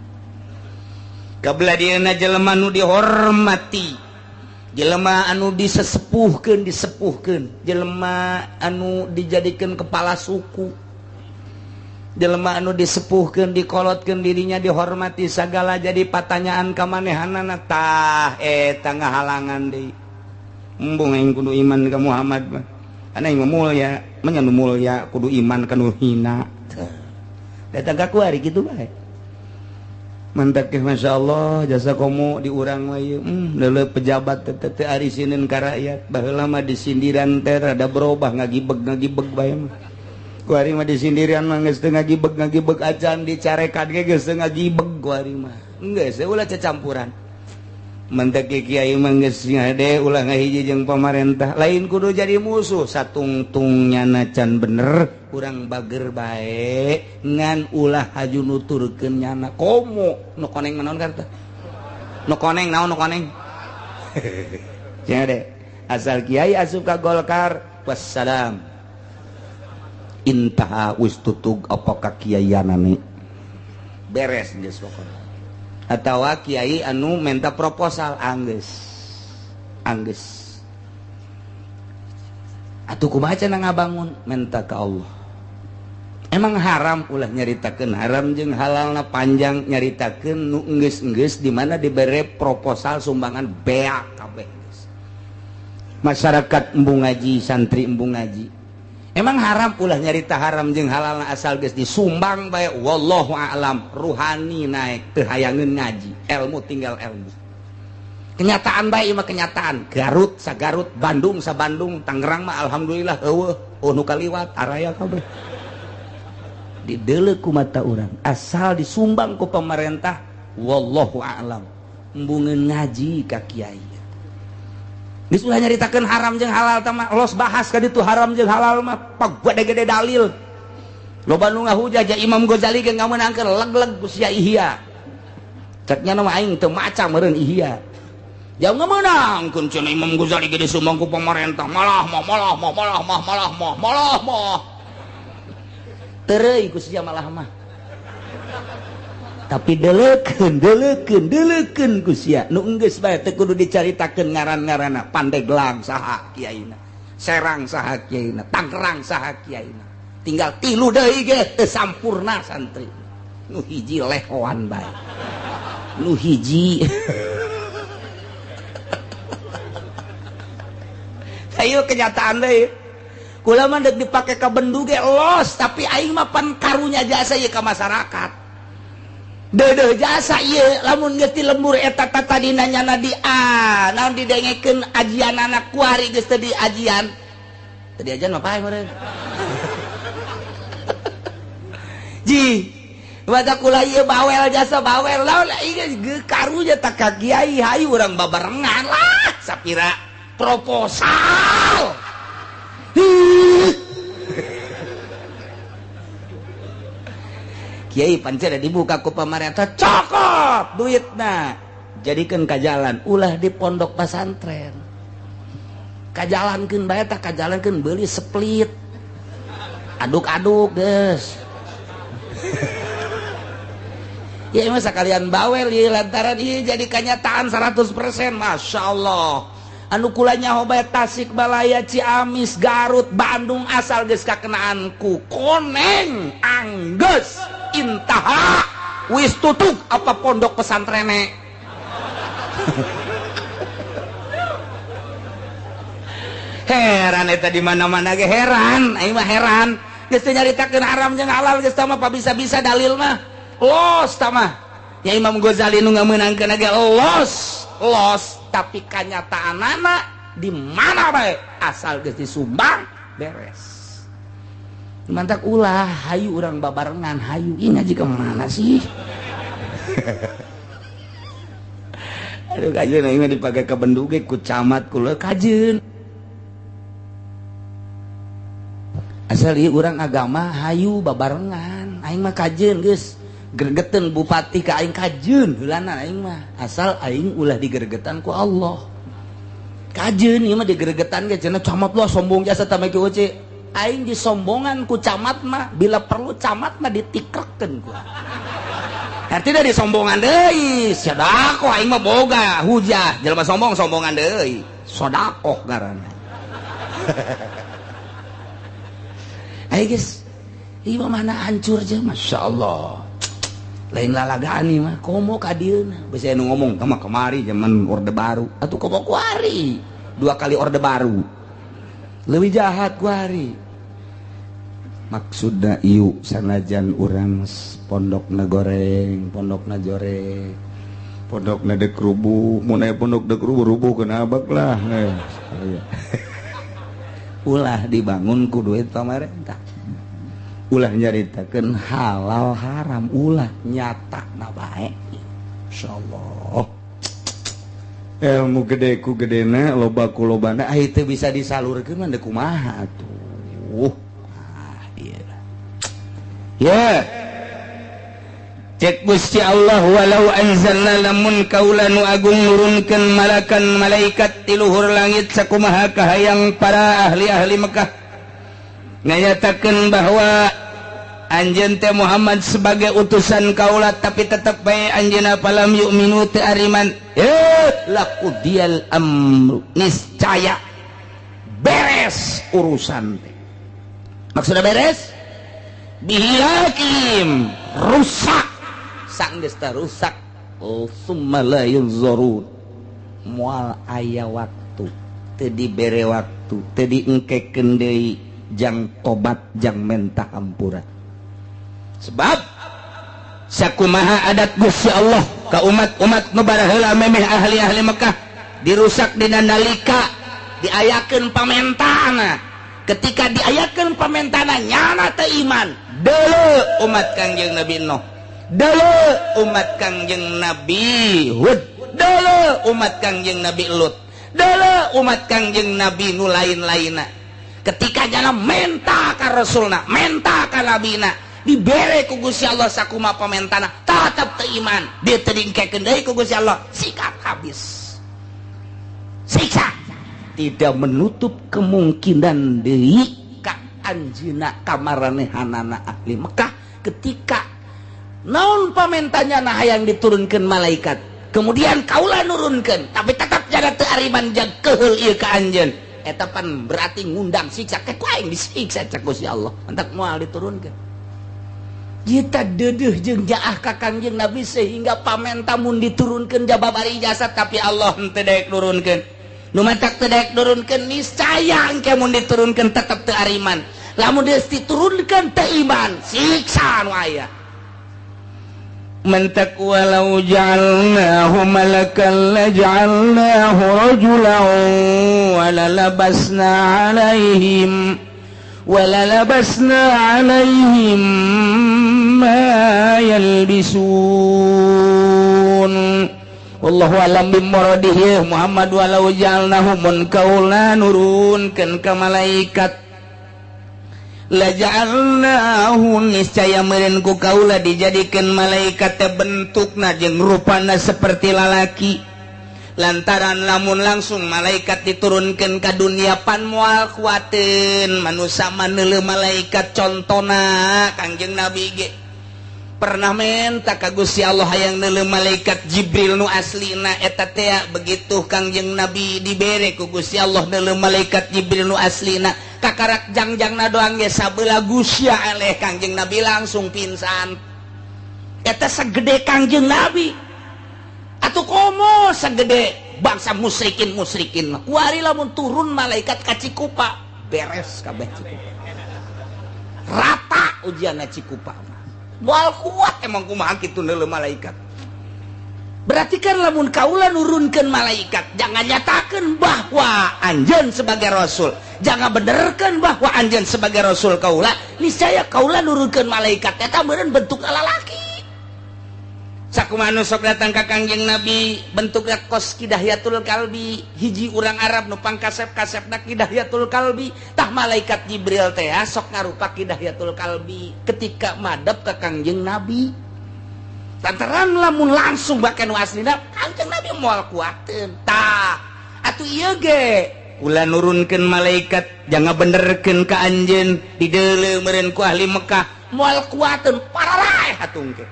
Kabelah dieuna jelema nu dihormati, jelema anu disesepuhkeun disepuhkeun, jelema anu dijadikeun kepala suku, jelema anu disepuhkeun dikolotkeun dirinya dihormati sagala jadi patanyaan ka manehanana tah eta ngahalangan deui. Embung aing kudu iman ka Muhammad mah. Ana aing mah mulya, manya nu mulya kudu iman ka nu hina. Datang ka kuari kitu bae. Mantak ke Masya Allah jasa komo diurang wae leuleuh pejabat teh teu arisinin ka rakyat baheula mah disindiran teh rada berubah ngagibeg-ngagibeg bae mah kuari mah disindiran mah geus teu ngagibeg-ngagibeg acan dicarekan ge geus teu ngagibeg kuari mah geus ulah cacampuran. Mantak ke kiai mah geus ngade ulah ngahiji jeung pamarentah lain kudu jadi musuh satungtung nyana can bener urang bager bae ngan ulah haju nuturkeun nyana komo nu koneng naon karta nu koneng naon nu koneng cenah asal kiai asup ka Golkar wassalam intaha wis tutug apa ka kiaianane beres geus pokona. Atawa kiai anu menta proposal anggeus anggeus atuh kumaha cenah ngabangun menta ka Allah. Emang haram ulah nyaritakeun haram jeung halalna panjang nyaritakeun nu enggeus-enggeus di mana dibere proposal sumbangan beak kabeh geus. Masyarakat embung ngaji, santri embung ngaji. Emang haram ulah nyarita haram jeung halalna asal geus disumbang bae wallahu a'lam ruhani naik teu hayangeun ngaji, ilmu tinggal ilmu. Kenyataan bae mah kenyataan. Garut sagarut, Bandung sa Bandung, Tangerang mah alhamdulillah eueuh nu kaliwat araya kabeh. Dideuleu ku mata urang asal disumbang ku pemerintah wallahu a'lam embungeun ngaji ka kiai. Geus ulah nyaritakeun haram jeung halal tah mah los bahas ka ditu haram jeung halal mah pagede-gede dalil. Loba nu ngahujah ja Imam Ghazali ge ngameunangkeun leg-leg ku sia Ihya. Cek nya mah aing teu maca meureun Ihya. Jauh ngameunangkeun cenah Imam Ghazali ge disumbang ku pemerintah malah mah malah mah malah mah malah mah malah mah. Tereuy ku sia malah mah. Tapi deleukeun deleukeun deleukeun ku sia nu enggeus bae teu kudu dicaritakeun ngaran-ngaranna Pandeglang saha kiaina, Serang saha kiaina, Tangerang saha kiaina. Tinggal tilu deui ge teu sampurna santri. Nu hiji lehoan bae. Nu hiji ayo kenyataan deui. Kula mah deuk dipake ka bendu ge los, tapi aing mah pan karunya jasa ieu ka masyarakat. Deudeuh jasa ieu lamun geus ti lembur eta tadina nyana di A, naon didengekeun ajianana kuari geus teu diajian. Teu diajian mah pae meureun. Ji, baca kula ieu bawel jasa bawel lamun ieu karunya tak ka kiai hayu urang babarengan lah sapira proposal. Kiai pancen dibuka ku pamarentah cokot duitna jadikeun ka jalan ulah di pondok pesantren kajalankeun bae tah kajalankeun beuli split aduk-aduk geus. Ya mah sakalian bawel ieu lantaran ieu jadi kanyataan 100% Masya Allah. Anu kula nyaho bae Tasikmalaya, Ciamis, Garut, Bandung asal geus kakenaan ku koneng anggeus intaha wis tutug apa pondok pesantrene. Heran eta di mana-mana ge heran, aing mah heran. Geus teu nyaritakeun haram jeung halal geus tah mah bisa-bisa dalil mah. Los tah mah. Ya Imam Ghazali nu ngameunangkeun ge los, los tapi kanyataanana di mana bae asal geus disumbang beres. Mantak ulah hayu urang babarengan hayu ini ngaji ke mana sih? Aduh kajeun aing mah dipake ka bendu ge ku camat kula kajeun. Asa Asal ieu urang agama hayu babarengan aing mah kajeun geus gregeteun bupati ka aing kajeun heulana aing mah asal aing ulah digeregetan ku Allah. Kajeun ieu mah digeregetan ge cenah camat lah sombong jasa tah mah kieu aing disombongan ku camat mah bila perlu camat mah ditikrekeun ku. Artinya disombongan deui sedekah aing mah boga hujah jelema sombong sombongan deui sedekah ngaranna. Ayo guys, ieu mah mana hancur je Masya Allah. Lain lalagaan ieu mah komo ka dieuna. Bisi anu ngomong kama kemari zaman Orde Baru atuh komo kuari dua kali Orde Baru. Leuwih jahat kuari. Maksudna ieu sanajan urang pondokna goreng, pondokna joreng, pondokna dek rubuh, mun aya pondok dek rubuh rubuh keun abak lah. Ulah dibangun ku duit pamarentah. Ulah nyaritakeun halal haram, ulah nyata na bae. Insyaallah. Ilmu gede ku gedena, loba ku lobana, ah teu bisa disalurkeun mah deuk kumaha atuh. Ah ieu. Ya. Cek Gusti Allah walau anzalna lamun kaula nu agung nurunkeun malakan malaikat ti luhur langit sakumaha kahayang para ahli-ahli Mekah nganyatakeun bahwa anjeun teh Muhammad sebagai utusan kaula tapi tetep bae anjeunna palam yu'minu teu ariman laqudiyal amru niscaya beres urusan teh. Maksudna beres bihilakim rusak sanggeus teh rusak summa la yunzurun moal aya waktu teu dibere waktu teu diengkekeun deui jang tobat jang menta hampura. Sebab sakumaha adat Gusti Allah ka umat-umat nu baraheula memeh ahli-ahli Mekah dirusak dina nalika diayakeun pamentana. Ketika diayakeun pamentana nyana teu iman deuleu umat Kangjeng Nabi Nuh, deuleu umat Kangjeng Nabi Hud, deuleu umat Kangjeng Nabi Lut, deuleu umat Kangjeng Nabi nu lain-lainna. Ketika nyana menta ka rasulna, menta ka nabina, dibere ku Gusti Allah sakumaha pamentana, tetep teu iman, dia teu diengkekeun deui ku Gusti Allah, sikat habis. Siksa. Tidak menutup kemungkinan deui ka anjeunna kamaranehanana ahli Mekah ketika naon pamentanya nah hayang diturunkeun malaikat. Kemudian kaula nurunkeun, tapi tetap jaga teu ariman jang keheul ieu ka anjeun. Eta pan berarti ngundang siksa ke ku aing disiksa cek Gusti Allah. Entak moal diturunkeun. Kita dedeuh jeung jaah ka Kangjeng Nabi sehingga pamenta mun diturunkeun jababari jasad tapi Allah henteu daek nurunkeun. Nu matak teu daek nurunkeun niscaya engke mun diturunkeun tetep teu ariman. Lamun geus diturunkeun teu iman, siksa nu aya. Man taqwa law ja'alnahu malakan la ja'alnahu rajulan wa la labasna 'alaihim wa la labasna 'alaihim ma yalbisun. Wallahu a'lam bimuradihi Muhammad walau ja'alnahu mun kaula nurunkeun ka malaikat la ja'alnahu niscaya meureun ku kaula dijadikeun malaikat teh bentukna jeung rupana seperti lalaki. Lantaran lamun langsung malaikat diturunkeun ka dunia pan moal kuateun manusa maneuleuh malaikat contona Kangjeng Nabi ge pernah menta ka Gusti Allah hayang neuleuh malaikat Jibril nu aslina eta teh begitu Kangjeng Nabi dibere ku Gusti Allah neuleuh malaikat Jibril nu aslina kakarak jangjangna doang ge sabelah gusya eleh Kangjeng Nabi langsung pingsan. Eta segede Kangjeng Nabi atuh komo segede bangsa musyrikin musyrikin mah kuari lamun turun malaikat ka Cikupa beres kabeh Cikupa rata ujianna Cikupa mah moal kuat emang kumaha kitu neuleuh malaikat. Berarti kan lamun kaula nurunkeun malaikat jangan nyatakeun bahwa anjeun sebagai rasul, jangan benerkeun bahwa anjeun sebagai rasul kaula, niscaya kaula nurunkeun malaikat eta meureun bentuk lalaki. Sakumaha nu sok datang ka Kangjeng Nabi bentukna kos Kidahyatul Kalbi, hiji urang Arab nu pangkasep-kasepna Kidahyatul Kalbi. Tah malaikat Jibril teh sok ngarupa Kidahyatul Kalbi ketika madep ka Kangjeng Nabi. Lantaran lamun langsung bake nu aslina Kangjeng Nabi moal kuateun. Tah atuh ieu ge kula nurunkeun malaikat jangan benerkeun ka anjeun dideuleu meureun ku ahli Mekah moal kuateun pararaeh atuh ke.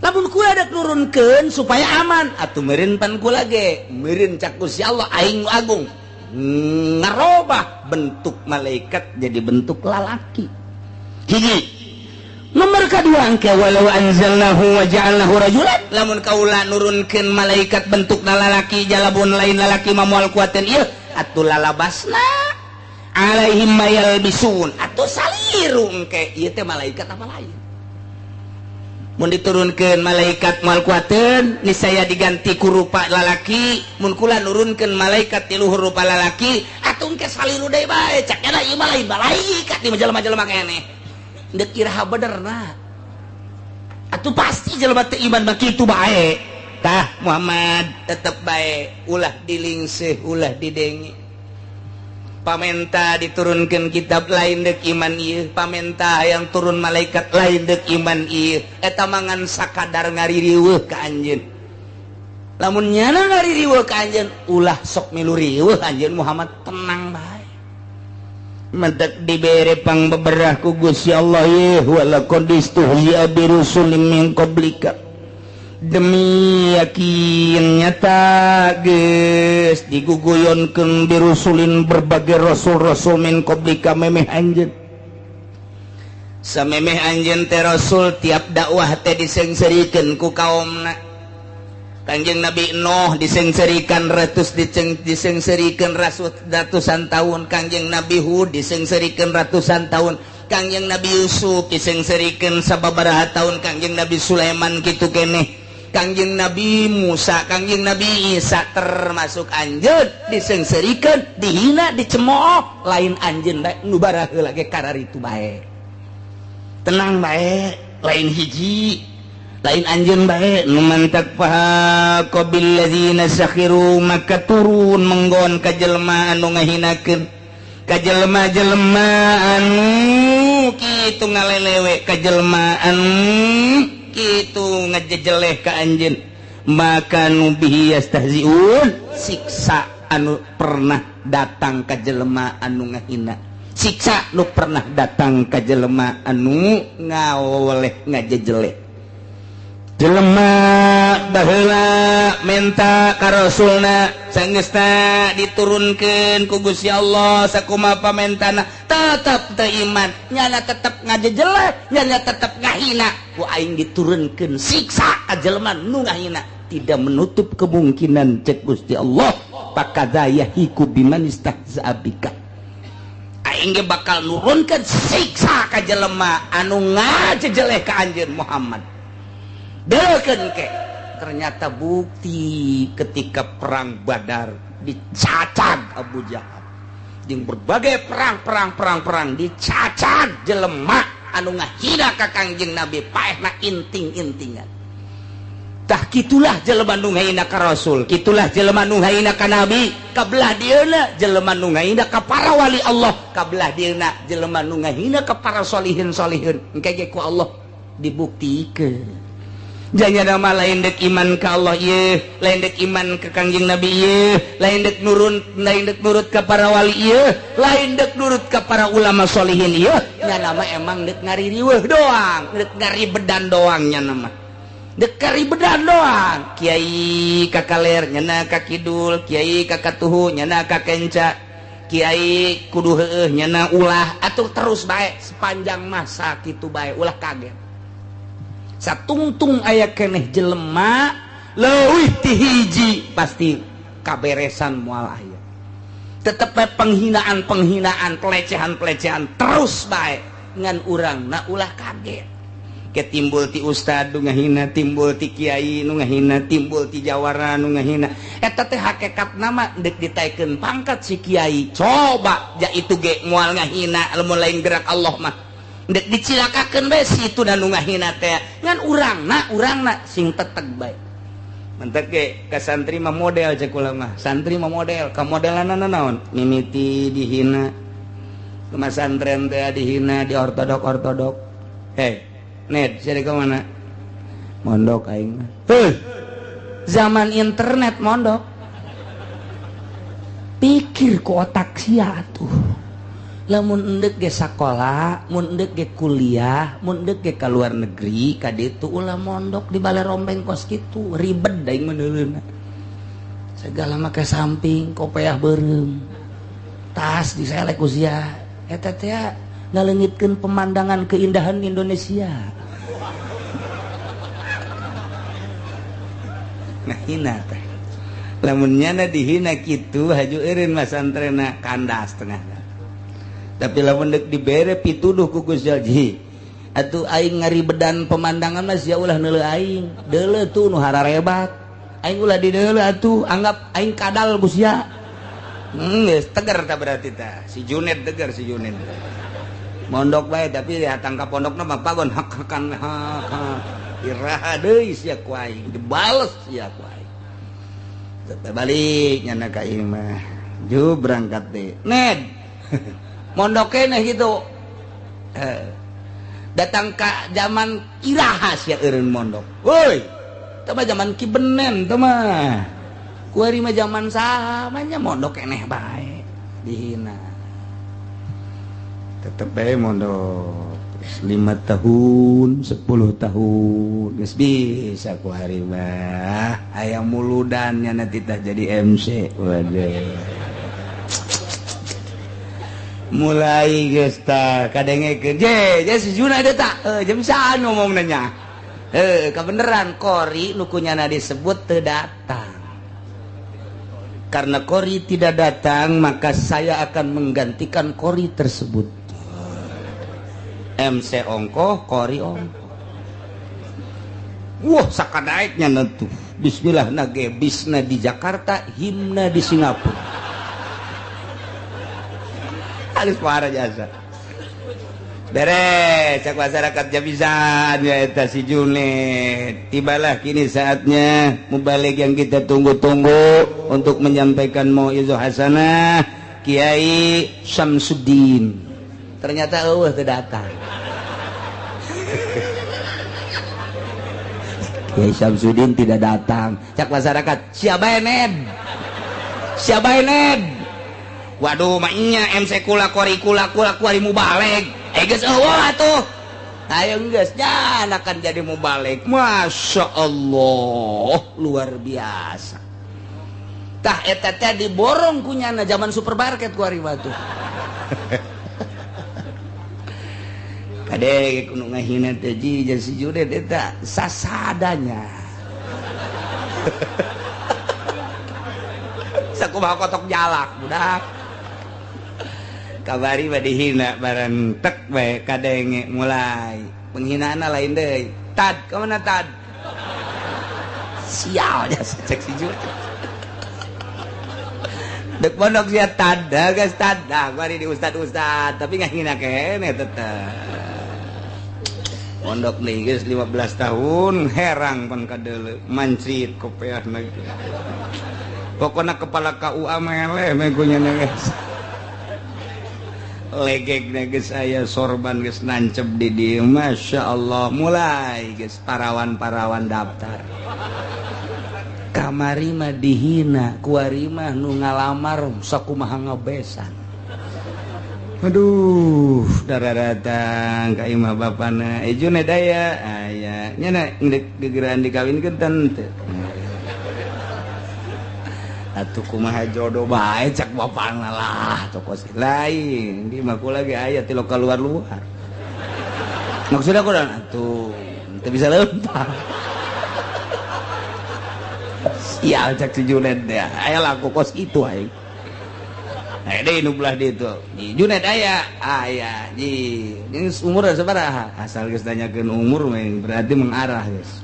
Lamun kula dek nurunkeun supaya aman atuh meureun pan kula ge meureun cak Gusti Allah aing nu agung ngarobah bentuk malaikat jadi bentuk lalaki. Hiji. Nomor kadua angka walau anzalnahu wa ja'alnahu rajulan, lamun kaula nurunkeun malaikat bentukna lalaki jalabun lain lalaki mah moal kuateun ieu atuh lalabasna alaihim mayalbisun atuh saliru engke ieu teh malaikat apa lain. Mun diturunkeun malaikat moal kuateun niscaya diganti ku rupa lalaki, mun kula nurunkeun malaikat ti luhur rupa lalaki atuh engke saliru deui bae cak nya ieu mah lain malaikat di jelema-jelema keneh deuk iraha benerna atuh pasti jelema teu iman mah kitu bae. Tah Muhammad tetep bae ulah dilingseuh ulah didenge. Pamenta diturunkan kitab lain dek iman ieu, pamenta yang turun malaikat lain dek iman ieu, eta mangan sakadar ngaririweuh ka anjeun. Lamun nyana ngaririweuh ka anjeun ulah sok milu riweuh anjeun Muhammad tenang bae. Mentek dibere pangbeberah ku Gusti Allah ieu wala qad istuhzi'a bi rusulin min qablika. Demi yakin nyata geus diguguyonkeun birusulin berbagai rasul-rasul min qablika memeh anjeun. Samemeh anjeun teh rasul tiap dakwah teh disengserikeun ku kaumna. Kanjeng Nabi Nuh disengserikan ratus disengserikeun ratusan tahun, Kanjeng Nabi Hud disengserikeun ratusan tahun, Kanjeng Nabi Yusuf disengserikan sababaraha tahun, Kanjeng Nabi Sulaiman kitu keneh, Kanjeng Nabi Musa, Kanjeng Nabi Isa termasuk anjeun disengserikan, dihina, dicemooh, lain anjeun bae nu baraheula ge kararitu bae. Tenang bae, lain hiji, lain anjeun bae nu mantak fahaqa ladzina sakhiru maka turun menggon ka jelema anu ngahinakeun, ka jelema-jelema anu kitu ngalelewe, ka jelema anu kitu ngajejeleh ka anjeun, maka nu bihi yastahziun siksa anu pernah datang ka jelema anu ngahina, siksa nu pernah datang ka jelema anu ngawoleh ngajejeleh. Jelema baheula menta ka rasulna sangeusna diturunkeun ku Gusti Allah sakumaha pamentana tetep teu iman, nyana tetep ngajejeleh, nyana tetep ngahina, ku aing diturunkeun siksa ka jelema nu ngahina. Tidak menutup kemungkinan cek Gusti Allah pakadza yahiku biman istahza'a bika, aing ge bakal nurunkeun siksa ka jelema anu ngajejeleh ka anjeun Muhammad. Deukeun ke ternyata bukti ketika perang Badar dicacag Abu Jahal jeung berbagai perang-perang dicacag jelema anu ngahina ka Kangjeng Nabi paehna inting-intingan. Tah kitulah jelema nu ngahina ka Rasul, kitulah jelema nu ngahina ka Nabi, kabelah dieuna jelema nu ngahina ka para wali Allah, kabelah dieuna jelema nu ngahina ka para solihin-solihin. Engke ge ku Allah dibuktikeun. Jangan nama lain dek iman ka Allah ieu, lain dek iman ke Kangjeng Nabi ieu, lain dek nurun, lain dek nurut ka para wali ieu, lain dek nurut ka para ulama solihin ieu. Nya nama emang dek ngaririweuh doang, dek ngaribedan doang nya nama. Dek ngaribedan doang. Kiai ka kaler nyana ka kidul, kiai ka katuhu nyana ka kenca, kiai kudu heueuh nyana ulah, atuh terus bae sepanjang masa kitu bae ulah kaget. Satungtung aya keneh jelema leuwih ti hiji pasti kaberesan moal aya. Tetep bae penghinaan-penghinaan, pelecehan-pelecehan terus bae ngan urangna ulah kaget. Ke timbul ti ustad nu ngahina, timbul ti kiai nu ngahina, timbul ti jawara nu ngahina. Eta teh hakikatna mah deuk ditaekeun pangkat si kiai. Coba ja itu ge moal ngahina lamun lain gerak Allah mah. Ndek dicilakakeun bae situ da nu ngahina teh. Ngan urangna sing teteg bae. Mentek ge ka santri mah model cek kula mah. Santri mah model, ka modelanna naon? Mimiti dihina. Pesantren teh dihina di ortodok-ortodok. Hei, Ned, sia ka mana? Mondok aing mah. Heuh. Zaman internet mondok. Pikir ku otak sia atuh. Lamun endek ge sakola, mun endek ge kuliah, mun endek ge ka luar negeri, ka ditu ulah mondok di bale rombeng kos kitu, ribet da aing meuneuleuna. Segala make samping, kopeah beureum. Tas diselek ku sia. Eta teh ngaleungitkeun pemandangan keindahan Indonesia. Nah hina teh. Lamun nyana dihina kitu haju eureun masantrena kandas tengah. Tapi lamun deuk dibere pituduh ku Gusti Allah. Atuh aing ngaribedan pemandangan mah sia ulah neuleuh aing. Deuleuh tuh nu hararebat. Aing ulah dideuleuh atuh, anggap aing kadal ku sia. Geus tegar ta berarti ta. Si Junet tegar si Junet. Mondok bae tapi ya tangkap pondokna mah pagon hak-hakan hak. Iraha deui sia ku aing, dibales sia ku aing. Tetep balik nyana ka ieu mah. Ju berangkat deui. Ned. Mondok keneh gitu. Datang ka zaman iraha sia eureun mondok. Woi, teh mah zaman Ki Benen teh mah. Kuari mah zaman saha mah nya mondok keneh bae dihina. Tetep bae mondok 5 tahun, 10 tahun geus bisa ku hari mah. Aya muludan nya nanti tah jadi MC. Waduh. Mulai geus tah kadengekeun je je si Juna eta tah jam saan ngomongna nya. Kabeneran Kori nu kunyana disebut teu datang. Karena Kori tidak datang, maka saya akan menggantikan Kori tersebut. MC ongkoh, Kori ongkoh. Wah, sakadaeknya nentu. Bismillah nage bisna di Jakarta, himna di Singapura. Halus parah jasa. Beres, cak masyarakat jabisan ya eta si Junet. Tibalah kini saatnya mubalig yang kita tunggu-tunggu untuk menyampaikan mauizah hasanah Kiai Syamsuddin. Ternyata eueuh teu datang. Kiai Syamsuddin tidak datang. Cak masyarakat, siapa Ned? Siapa Ned? Waduh, maknya MC kula kori kula kula kuari mubalig. Geus eueuh atuh. Ayo geus nya akan jadi mubalig. Masya Allah, luar biasa. Tah eta teh diborong kunyana zaman supermarket kuari mah tuh. Kade kudu ngahina teh ji si Junet eta sasadanya. Sakumaha kotok jalak budak. Kabari mah dihina bareng tek bae kadenge mulai penghinaan lain deui. Tad ka mana tad? Sial jasa cek si Junet. Dek pondok sia tad, geus tad. Nah, bari di ustad-ustad tapi ngahina keneh tetep. Pondok nih geus 15 tahun herang pan kadeuleu mancit kopeahna. Pokona kepala KUA meleh meh kunyana geus. Legek geus aya sorban geus nancep di dieu. Masya Allah, mulai geus parawan-parawan daftar. Kamari mah dihina, kuari mah nu ngalamar sakumaha ngabesan. Aduh, darah datang ka imah bapana. Junet aya, aya. Nya na gegeran dikawinkeun teu. Atuh kumaha jodoh bae cak bapana lah, toko lain. Di mah kula ge aya ti lokal luar-luar. Maksudna kunaon atuh? Teu bisa lempar. Sial cak si Junet teh. Aya laku kos itu aing. Deui nu belah ditu. Di Junet aya, aya. Ji, geus umur sabaraha? Asal geus nanyakeun umur mah berarti mengarah geus.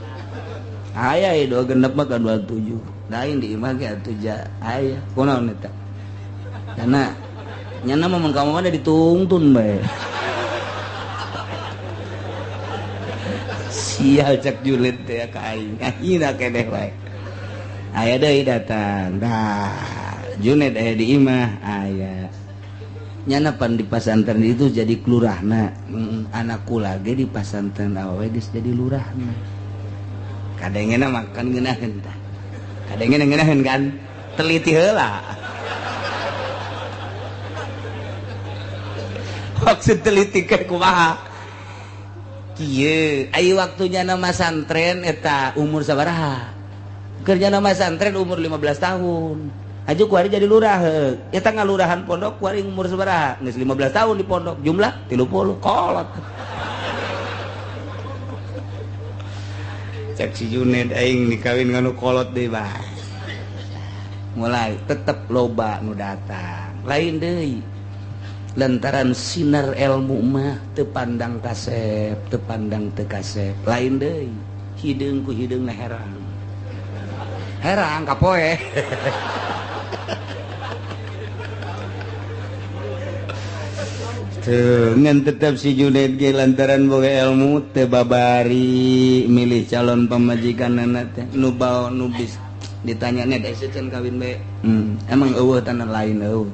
Aya ieu 26 mah ka 27. Lain di imah ge atuh ja aya. Kunaon eta? Karena nyana mah mun ka mana ditungtun bae. Sial cek julid teh ka aing. Ayeuna keneh wae. Aya deui datang. Dah, Junaid aya di imah aya. Nyana pan di pasantren itu jadi kelurahna. Anak kula ge di pasantren awewe geus jadi lurahna. Kadengena makan ngeunaheun tah. Kadengena ngeunaheun kan? Teliti heula. Maksud teliti ke kumaha? Kieu, ai waktunya nama santren eta umur sabaraha? Kerja nama santren umur 15 tahun. Aju kuari jadi lurah. Eta ngalurahan pondok kuari umur sabaraha? Geus 15 tahun di pondok, jumlah 30 kolot. Cek si Junaid aing dikawin nganu kolot deui bae. Mulai tetep loba nu datang. Lain deui. Lantaran sinar ilmu mah teu pandang kasep, teu pandang teu kasep. Lain deui. Hideung ku hideungna herang. Herang kapoe. Tuh, ngan tetep si Junaid ge lantaran boga ilmu teu babari milih calon pamajikanana teh nu bao nu bis ditanyana da can kawin bae. Emang eueuh tanah lain eueuh.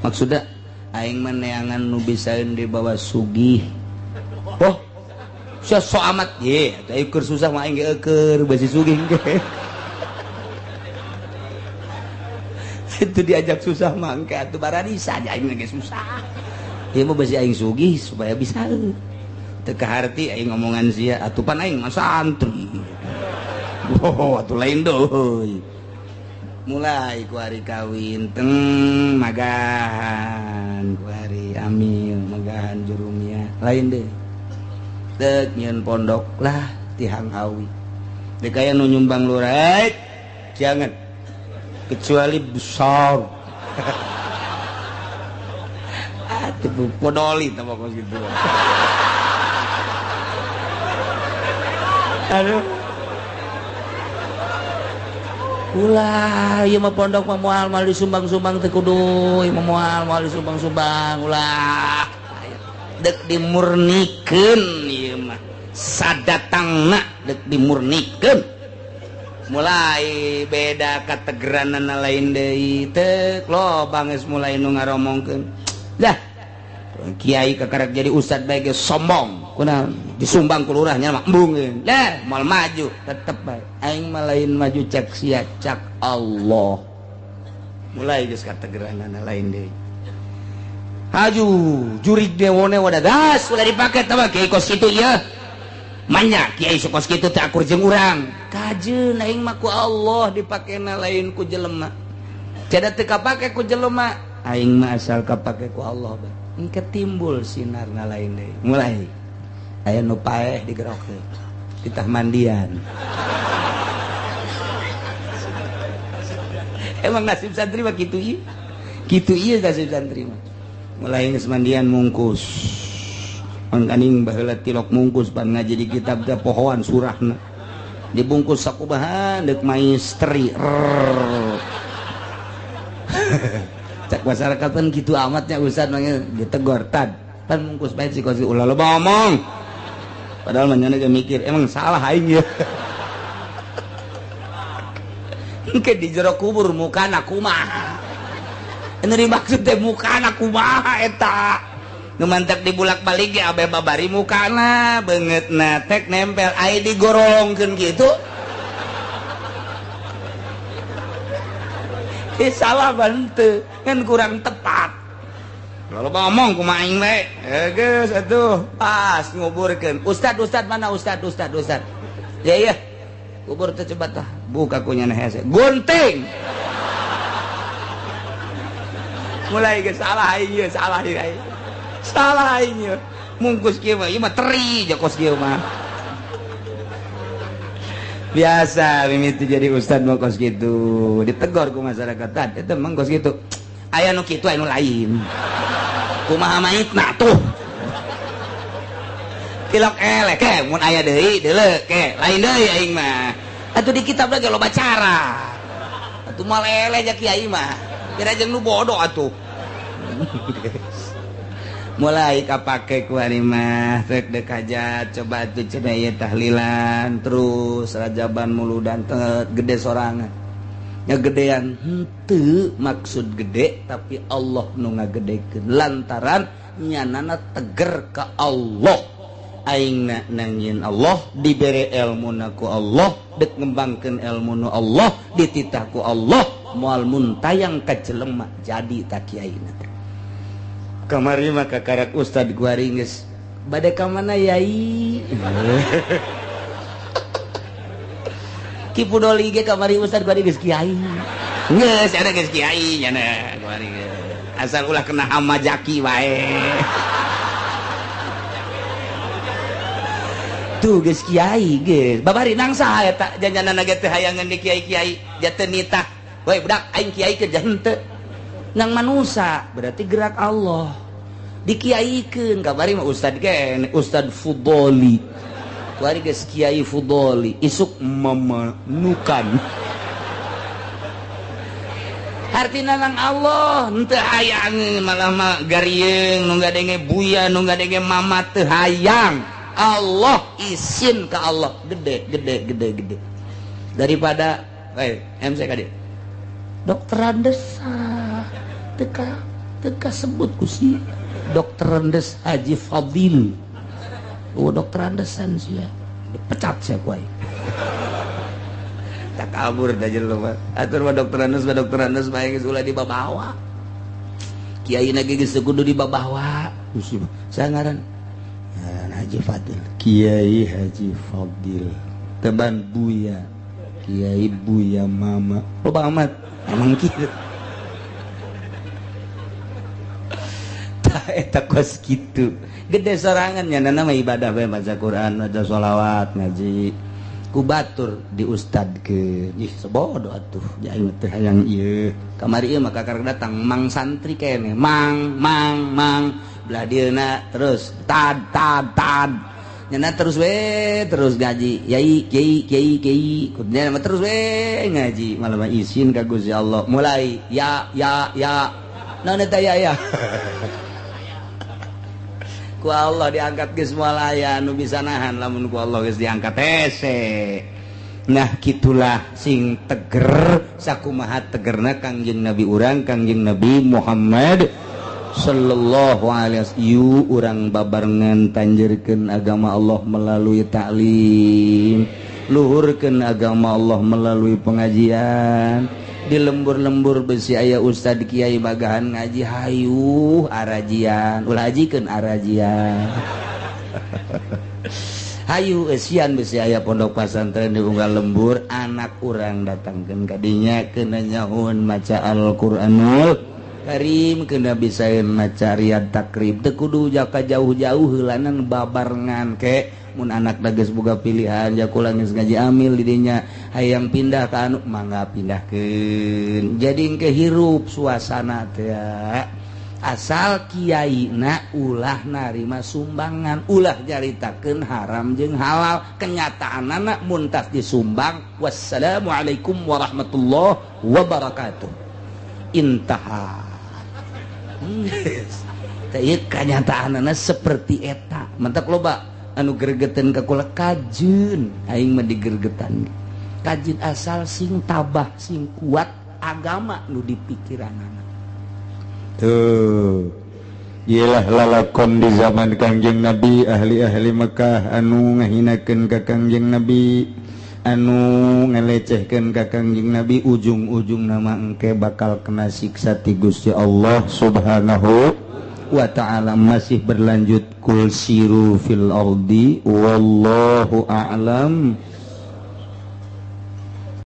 Maksudna aing mah neangan nu bisaeun dibawa sugih. Oh, sia sok amat ye, atuh keur susah mah aing ge eueur basi sugih ge. Itu diajak susah mah engke atuh bararisa aja aing ge susah. Ieu mah basi aing sugih supaya bisa. Teu kaharti aing ngomongan sia atuh pan aing mah santri. Oh, atuh lain deui. Mulai ku hari kawin teng magahan ku hari amil magahan jurumia lain deh dek nyeun pondok lah tihang hawi dek aya nu nyumbang lurah jangan kecuali besar. Atuh podoli teh pokok gitu. Aduh. Ulah, ieu mah pondok mah moal moal disumbang-sumbang teh kudu, ieu mah moal moal disumbang-sumbang, ulah. Dek dimurnikeun ieu mah. Sadatangna dek dimurnikeun. Mulai beda kategeranana lain deui teh loba geus mulai nu ngaromongkeun. Dah. Kiai kakarek jadi ustad bae geus sombong. Kunaon disumbang ku lurahnya mah embungeun. Lah, moal maju tetep bae. Aing mah lain maju cek sia cak Allah. Mulai geus kategeranana lain deui. Haju jurig dewone wadah gas ulah dipake tah mah kiai kos kitu ieu. Manya kiai kos kitu teh akur jeung urang. Kajeun aing mah ku Allah dipakena lain ku jelema. Cada teu kapake ku jelema, aing mah asal kapake ku Allah bae. Engke timbul sinarna lain deui. Mulai aya nu paeh digerokeun ditah mandian. Emang nasib santri mah kitu ieu. Kitu ieu nasib santri mah. Mulai geus mandian mungkus. Mangkaning baheula tilok mungkus pan ngaji di kitab teh pohoan surahna. Dibungkus sakubahan deuk maistri. Cak masyarakat pan kitu amatnya ustad mangnya ditegor tad. Pan mungkus bae si kos ulah loba omong. Padahal manyana ge mikir emang salah aing ya. Engke di jero kubur mukana kumaha. Anu dimaksud teh mukana kumaha eta. Nu mantak dibulak-balik ge abe babari mukana beungeutna tek nempel ai digorolongkeun kitu. Salah bante kan kurang tepat. Lalu ngomong kumaha aing we. Geus atuh pas nguburkeun. Ustad ustad mana ustad ustad ustad. Ya ya. Kubur teh coba tah. Buka ku nyana hese. Gunting. Mulai geus salah aing ieu, salah ieu aing. Salah aing ieu. Mungkus kieu mah ieu mah teri jokos kieu mah. Biasa mimiti jadi ustad mah kos kitu. Ditegor ku masyarakat tah eta mah kos kitu. Aya nu kitu aya nu lain. Kumaha maitna tuh. Tilok eleh ke mun aya deui deuleu ke lain deui aing mah. Atuh di kitab lagi loba cara. Atuh moal eleh ja kiai mah. Kira jeung nu bodoh atuh. Mulai kapake ku ari mah rek deuk hajat coba atuh cenah ieu tahlilan terus rajaban muludan teh gede sorangan. Nya gedean henteu maksud gede tapi Allah nu ngagedekeun lantaran nyanana teger ka Allah. Aingna nangin Allah dibere elmuna ku Allah dek ngembangkeun elmu nu Allah dititah ku Allah moal muntayang ka jelema jadi ta kiaina. Kamari mah kakarak ustad kuari geus bade ka mana yai. Ki Pudoli ge kamari ustad kuari geus kiai. Geus ada geus kiai nya kuari geus. Asal ulah kena hama jaki wae. Tuh geus kiai geus. Babari nang saha eta janjanana ge teu hayangeun di kiai-kiai jateu nitah. Woi budak aing kiai ke henteu. Nang manusa berarti gerak Allah. Dikiaikeun kabari mah ustad ge Ustad Fudoli. Kuari geus Kiai Fudoli isuk memenukan. Artina nang Allah henteu hayang malah mah garieung nu ngadenge buya nu ngadenge mama teu hayang. Allah izin ke Allah gede gede gede gede. Daripada MC kadi Dokter Andes teka teka sebut ku si Dokter Andes Haji Fadil. Oh Dokter Andesan sih ya dipecat saya kuai. Tak kabur dah jelema. Atur mah Dokter Andes mah Dokter Andes mah geus ulah dibabawa. Kiai na ge geus kudu dibabawa. Saya ngaran Haji Fadil. Kiai Haji Fadil. Teban Buya. Kiai Buya Mama. Loba amat. Emang kieu. Tah eta kos kitu. Gede sorangan nya mah ibadah bae maca Quran, maca sholawat, ngaji. Ku batur di ustadkeun. Ih sebodoh atuh. Aing teh hayang ieu. Kamari ieu mah kakarek datang mang santri keneh. Mang mang mang belah dieuna terus tad tad tad. Nyana terus we terus ngaji. Yai kiai kiai kiai. Kudunya mah terus we ngaji. Malah mah izin ka Gusti Allah. Mulai ya ya ya. Naon eta ya ya. Ku Allah diangkat geus moal aya nu bisa nahan lamun ku Allah geus diangkat hese. Nah kitulah sing teger sakumaha tegerna Kangjeng Nabi urang Kangjeng Nabi Muhammad sallallahu alaihi wasallam. Yu urang babarengan tanjerkeun agama Allah melalui taklim, luhurkeun agama Allah melalui pengajian. Di lembur-lembur besi aya ustad kiai bagahan ngaji hayuh arajian ulah hajikeun arajian. Hayu eusian besi aya pondok pasantren di unggal lembur anak urang datangkeun ka dinya keuna nyaun maca Al-Qur'anul Karim keuna bisaeun maca Riyad Takrib teu kudu jaka jauh-jauh heulanan babarengan ke mun anak geus boga pilihan ja kula geus ngaji amil di dinya hayang pindah ka anu mangga pindahkeun jadi engke hirup suasana teh asal kiaina ulah narima sumbangan ulah nyaritakeun haram jeung halal kenyataanana mun tas disumbang wassalamualaikum warahmatullahi wabarakatuh intaha. Teh ieu kanyataanana seperti eta mentak loba anu gergeten ka kula kajeun aing mah digergetan kajeun asal sing tabah sing kuat agama nu dipikiranana tuh. Iyalah lalakon di zaman Kangjeng Nabi ahli-ahli Mekah anu ngahinakeun ka Kangjeng Nabi anu ngalecehkeun ka Kangjeng Nabi ujung-ujung nama engke bakal kena siksa ti Gusti Allah Subhanahu wa ta'ala. Masih berlanjut kul siru fil ardi wallahu a'lam.